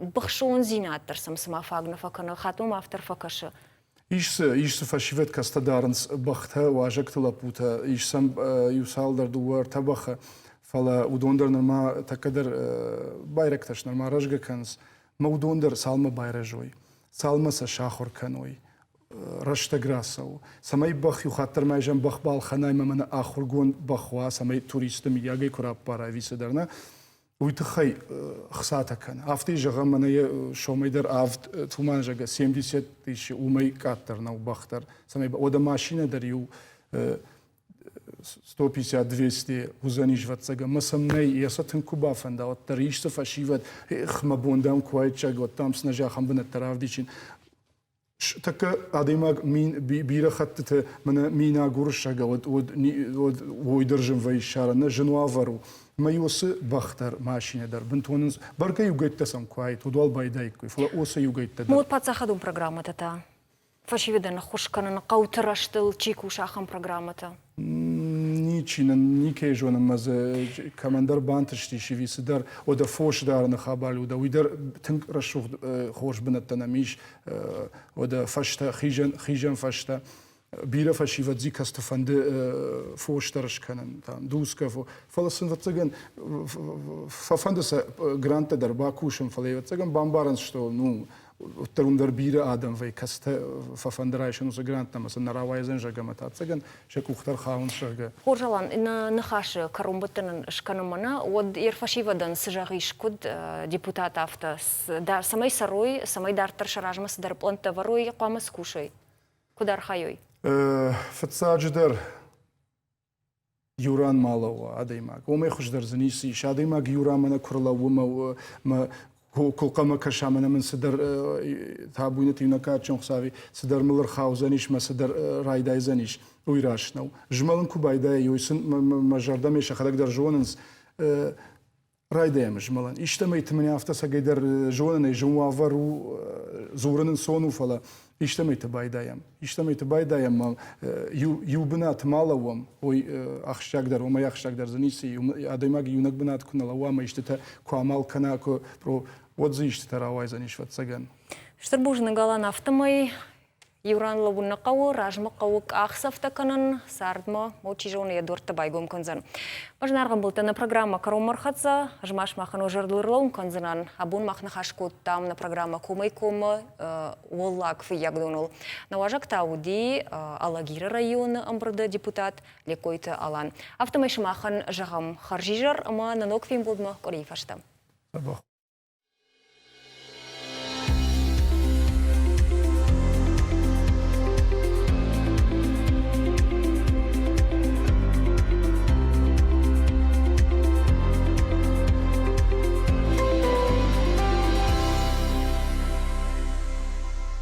быхсондзинад дӕр сӕм цыма фаг нӕ фӕкӕны, хатт мӕм афтӕ фӕкӕсы. Ис дзы, ис дзы фӕсивӕд кӕцытӕ дарынц бӕхтӕ, уазӕгты лӕппутӕ, ис сӕм иу цалдӕр, дыууӕ, ӕртӕ бӕхы, фӕлӕ уыдон дӕр нырма тӕккӕ дӕр байрӕгтӕ сты, нырма рӕзгӕ кӕнынц. Мӕ уыдон дӕр цалынмӕ байрӕзой, цалынмӕ сӕ сахуыр кӕной, рӕстӕг рацӕуы, цӕмӕй бӕх иу хатт дӕр ма изӕн бӕх балхӕнай ӕмӕ мӕнӕ ахуыргонд бӕх уа, цӕмӕй туристты мыййагӕй куы раппара ӕви цыдӕр, нӕ? Уый тыххӕй хцатӕ кӕны. Афтӕ зӕгъӕм, мӕнӕ йӕ сомӕй дӕр авд туман, зӕгъгӕ, 70 тысячи, уымӕй къаддӕр нӕу бӕх дӕр. Цӕмӕй уӕдӕ машинӕ дӕр иу 150-200 уыдзӕнис, ӕвӕццӕгӕн. Мӕ сӕм нӕй, йӕ сӕ тынг куы бафӕнда, уӕддӕр исты фӕсивӕд, эх, мӕ бон дам куы уаид, зӕгъгӕ, уӕд дам сын ӕз ахӕм бынӕттӕ равдисин. Тӕккӕ адӕймаг мин бирӕ хӕттыты мӕнӕ минаг уырыссагау уӕд уӕд уӕд уой дӕр зын вӕййы ссарын, нӕ зын уавӕр у. Мӕ уыцы бӕх дӕр, машинӕ дӕр бынтон бӕргӕ иугӕйттӕ сӕм куы уаид, уӕд уал байдаиккой, фӕлӕ уыцы иугӕйттӕ дӕр. Мод паддзахадон программӕтӕ та фӕсивӕдӕн ӕххуыс кӕнын хъӕуты рӕзтыл чи кусы, ахӕм программӕтӕ? Ничи нын никӕй зонын мӕ дзы кӕмӕндӕр бантыстис ӕви цыдӕр, уӕдӕ фос дарыны хабар уыд, уый дӕр тынг рӕсугъд хорз бынӕттӕ нӕм ис, уӕдӕ фӕстӕ, хизӕн, хизӕн фӕстӕ. Бирӕ фӕсивӕд дзикӕсты фӕнды фос дӕр скӕнын, там, дусгӕ, фӕлӕ сын, ӕвӕццӕгӕн, фӕфӕнды сӕ гранттӕ дӕр бакусын, фӕлӕ, ӕвӕццӕгӕн, бамбарынц, что, ну, уӕддӕр уым дӕр бирӕ адӕм вӕййы, кӕцытӕ фӕфӕнды райсын уыцы гранттӕ ӕмӕ сын нӕ рауайдзӕн, зӕгъгӕ, ӕмӕ та ӕцӕгӕн сӕ къух дӕр хауынц, зӕгъгӕ. Хорз, Алан, нӕ ныхасы кӕронбӕттӕнӕн скӕнӕм мӕнӕ, уӕд йе рфӕсивӕдӕн цы зӕгъис, куыд депутат афтӕ, цӕмӕй цӕрой, цӕмӕй дарддӕр сӕ размӕ цыдӕр пълӕнттӕ ӕвӕрой, хъуамӕ цы кусой, куыд архайой? Фыццаджыдӕр, иу ран ма лӕууа адӕймаг. Уымӕй хуыздӕр дзы ницы ис. Адӕймаг иу ран мӕнӕ куы рлӕууы мӕ мӕ куы хъӕмӕ кӕса, мӕнӕ мын цыдӕр табуйнӕты иунӕг кадджын Хуыцауи, цыдӕр мыл ӕрхаудзӕнис мӕ цыдӕр райдайдзӕнис, уый раст нӕу. Змӕлын куы байдайа, уый сын мӕ зӕрдӕмӕ сӕхӕдӕг дӕр зонынц, райдайӕм змӕлын. Истӕмӕйты мын афтӕ цӕгӕйдӕр зонынӕй зын уавӕр у, дзурын ӕнцон у, фӕлӕ истӕмӕйты байдайӕм. Истӕмӕйты байдайӕм ма иу, иу бынаты ма лӕууӕм, уый ахсджиагдӕр, уымӕй ахсджиагдӕр дзы ницы. Адӕймаг иунӕг бынат куы нӕ лӕууа ӕмӕ истытӕ куы амал кӕна, куы, уӕд дзы истытӕ рауайдзӕнис, ӕвӕццӕгӕн. Стыр бузныг, Алан, афтӕмӕй Иу ран лӕууын нӕ хъӕуы, размӕ хъӕуы къахдзӕфтӕ кӕнын, цардмӕ, о, чи зоны, йӕ дуӕрттӕ байгом кӕндзӕн. Зынаргъ ӕмбӕлттӕ, нӕ программӕ кӕронмӕ ӕрхӕццӕ. Ӕз ма сымахӕн уӕ зӕрдыл ӕрлӕууын кӕндзынӕн. Абон мах ныхас кодтам нӕ программӕ Комӕй-коммӕ Уӕллаг Фыййагдоныл. Нӕ уазӕг та уыди Алагиры районы ӕмбырды депутат Лекъойты Алан. Афтӕмӕй сымахӕн зӕгъӕм хӕрзизӕр ӕмӕ нӕ ног фембӕлдмӕ къуырийы фӕстӕ. Дзӕбӕх.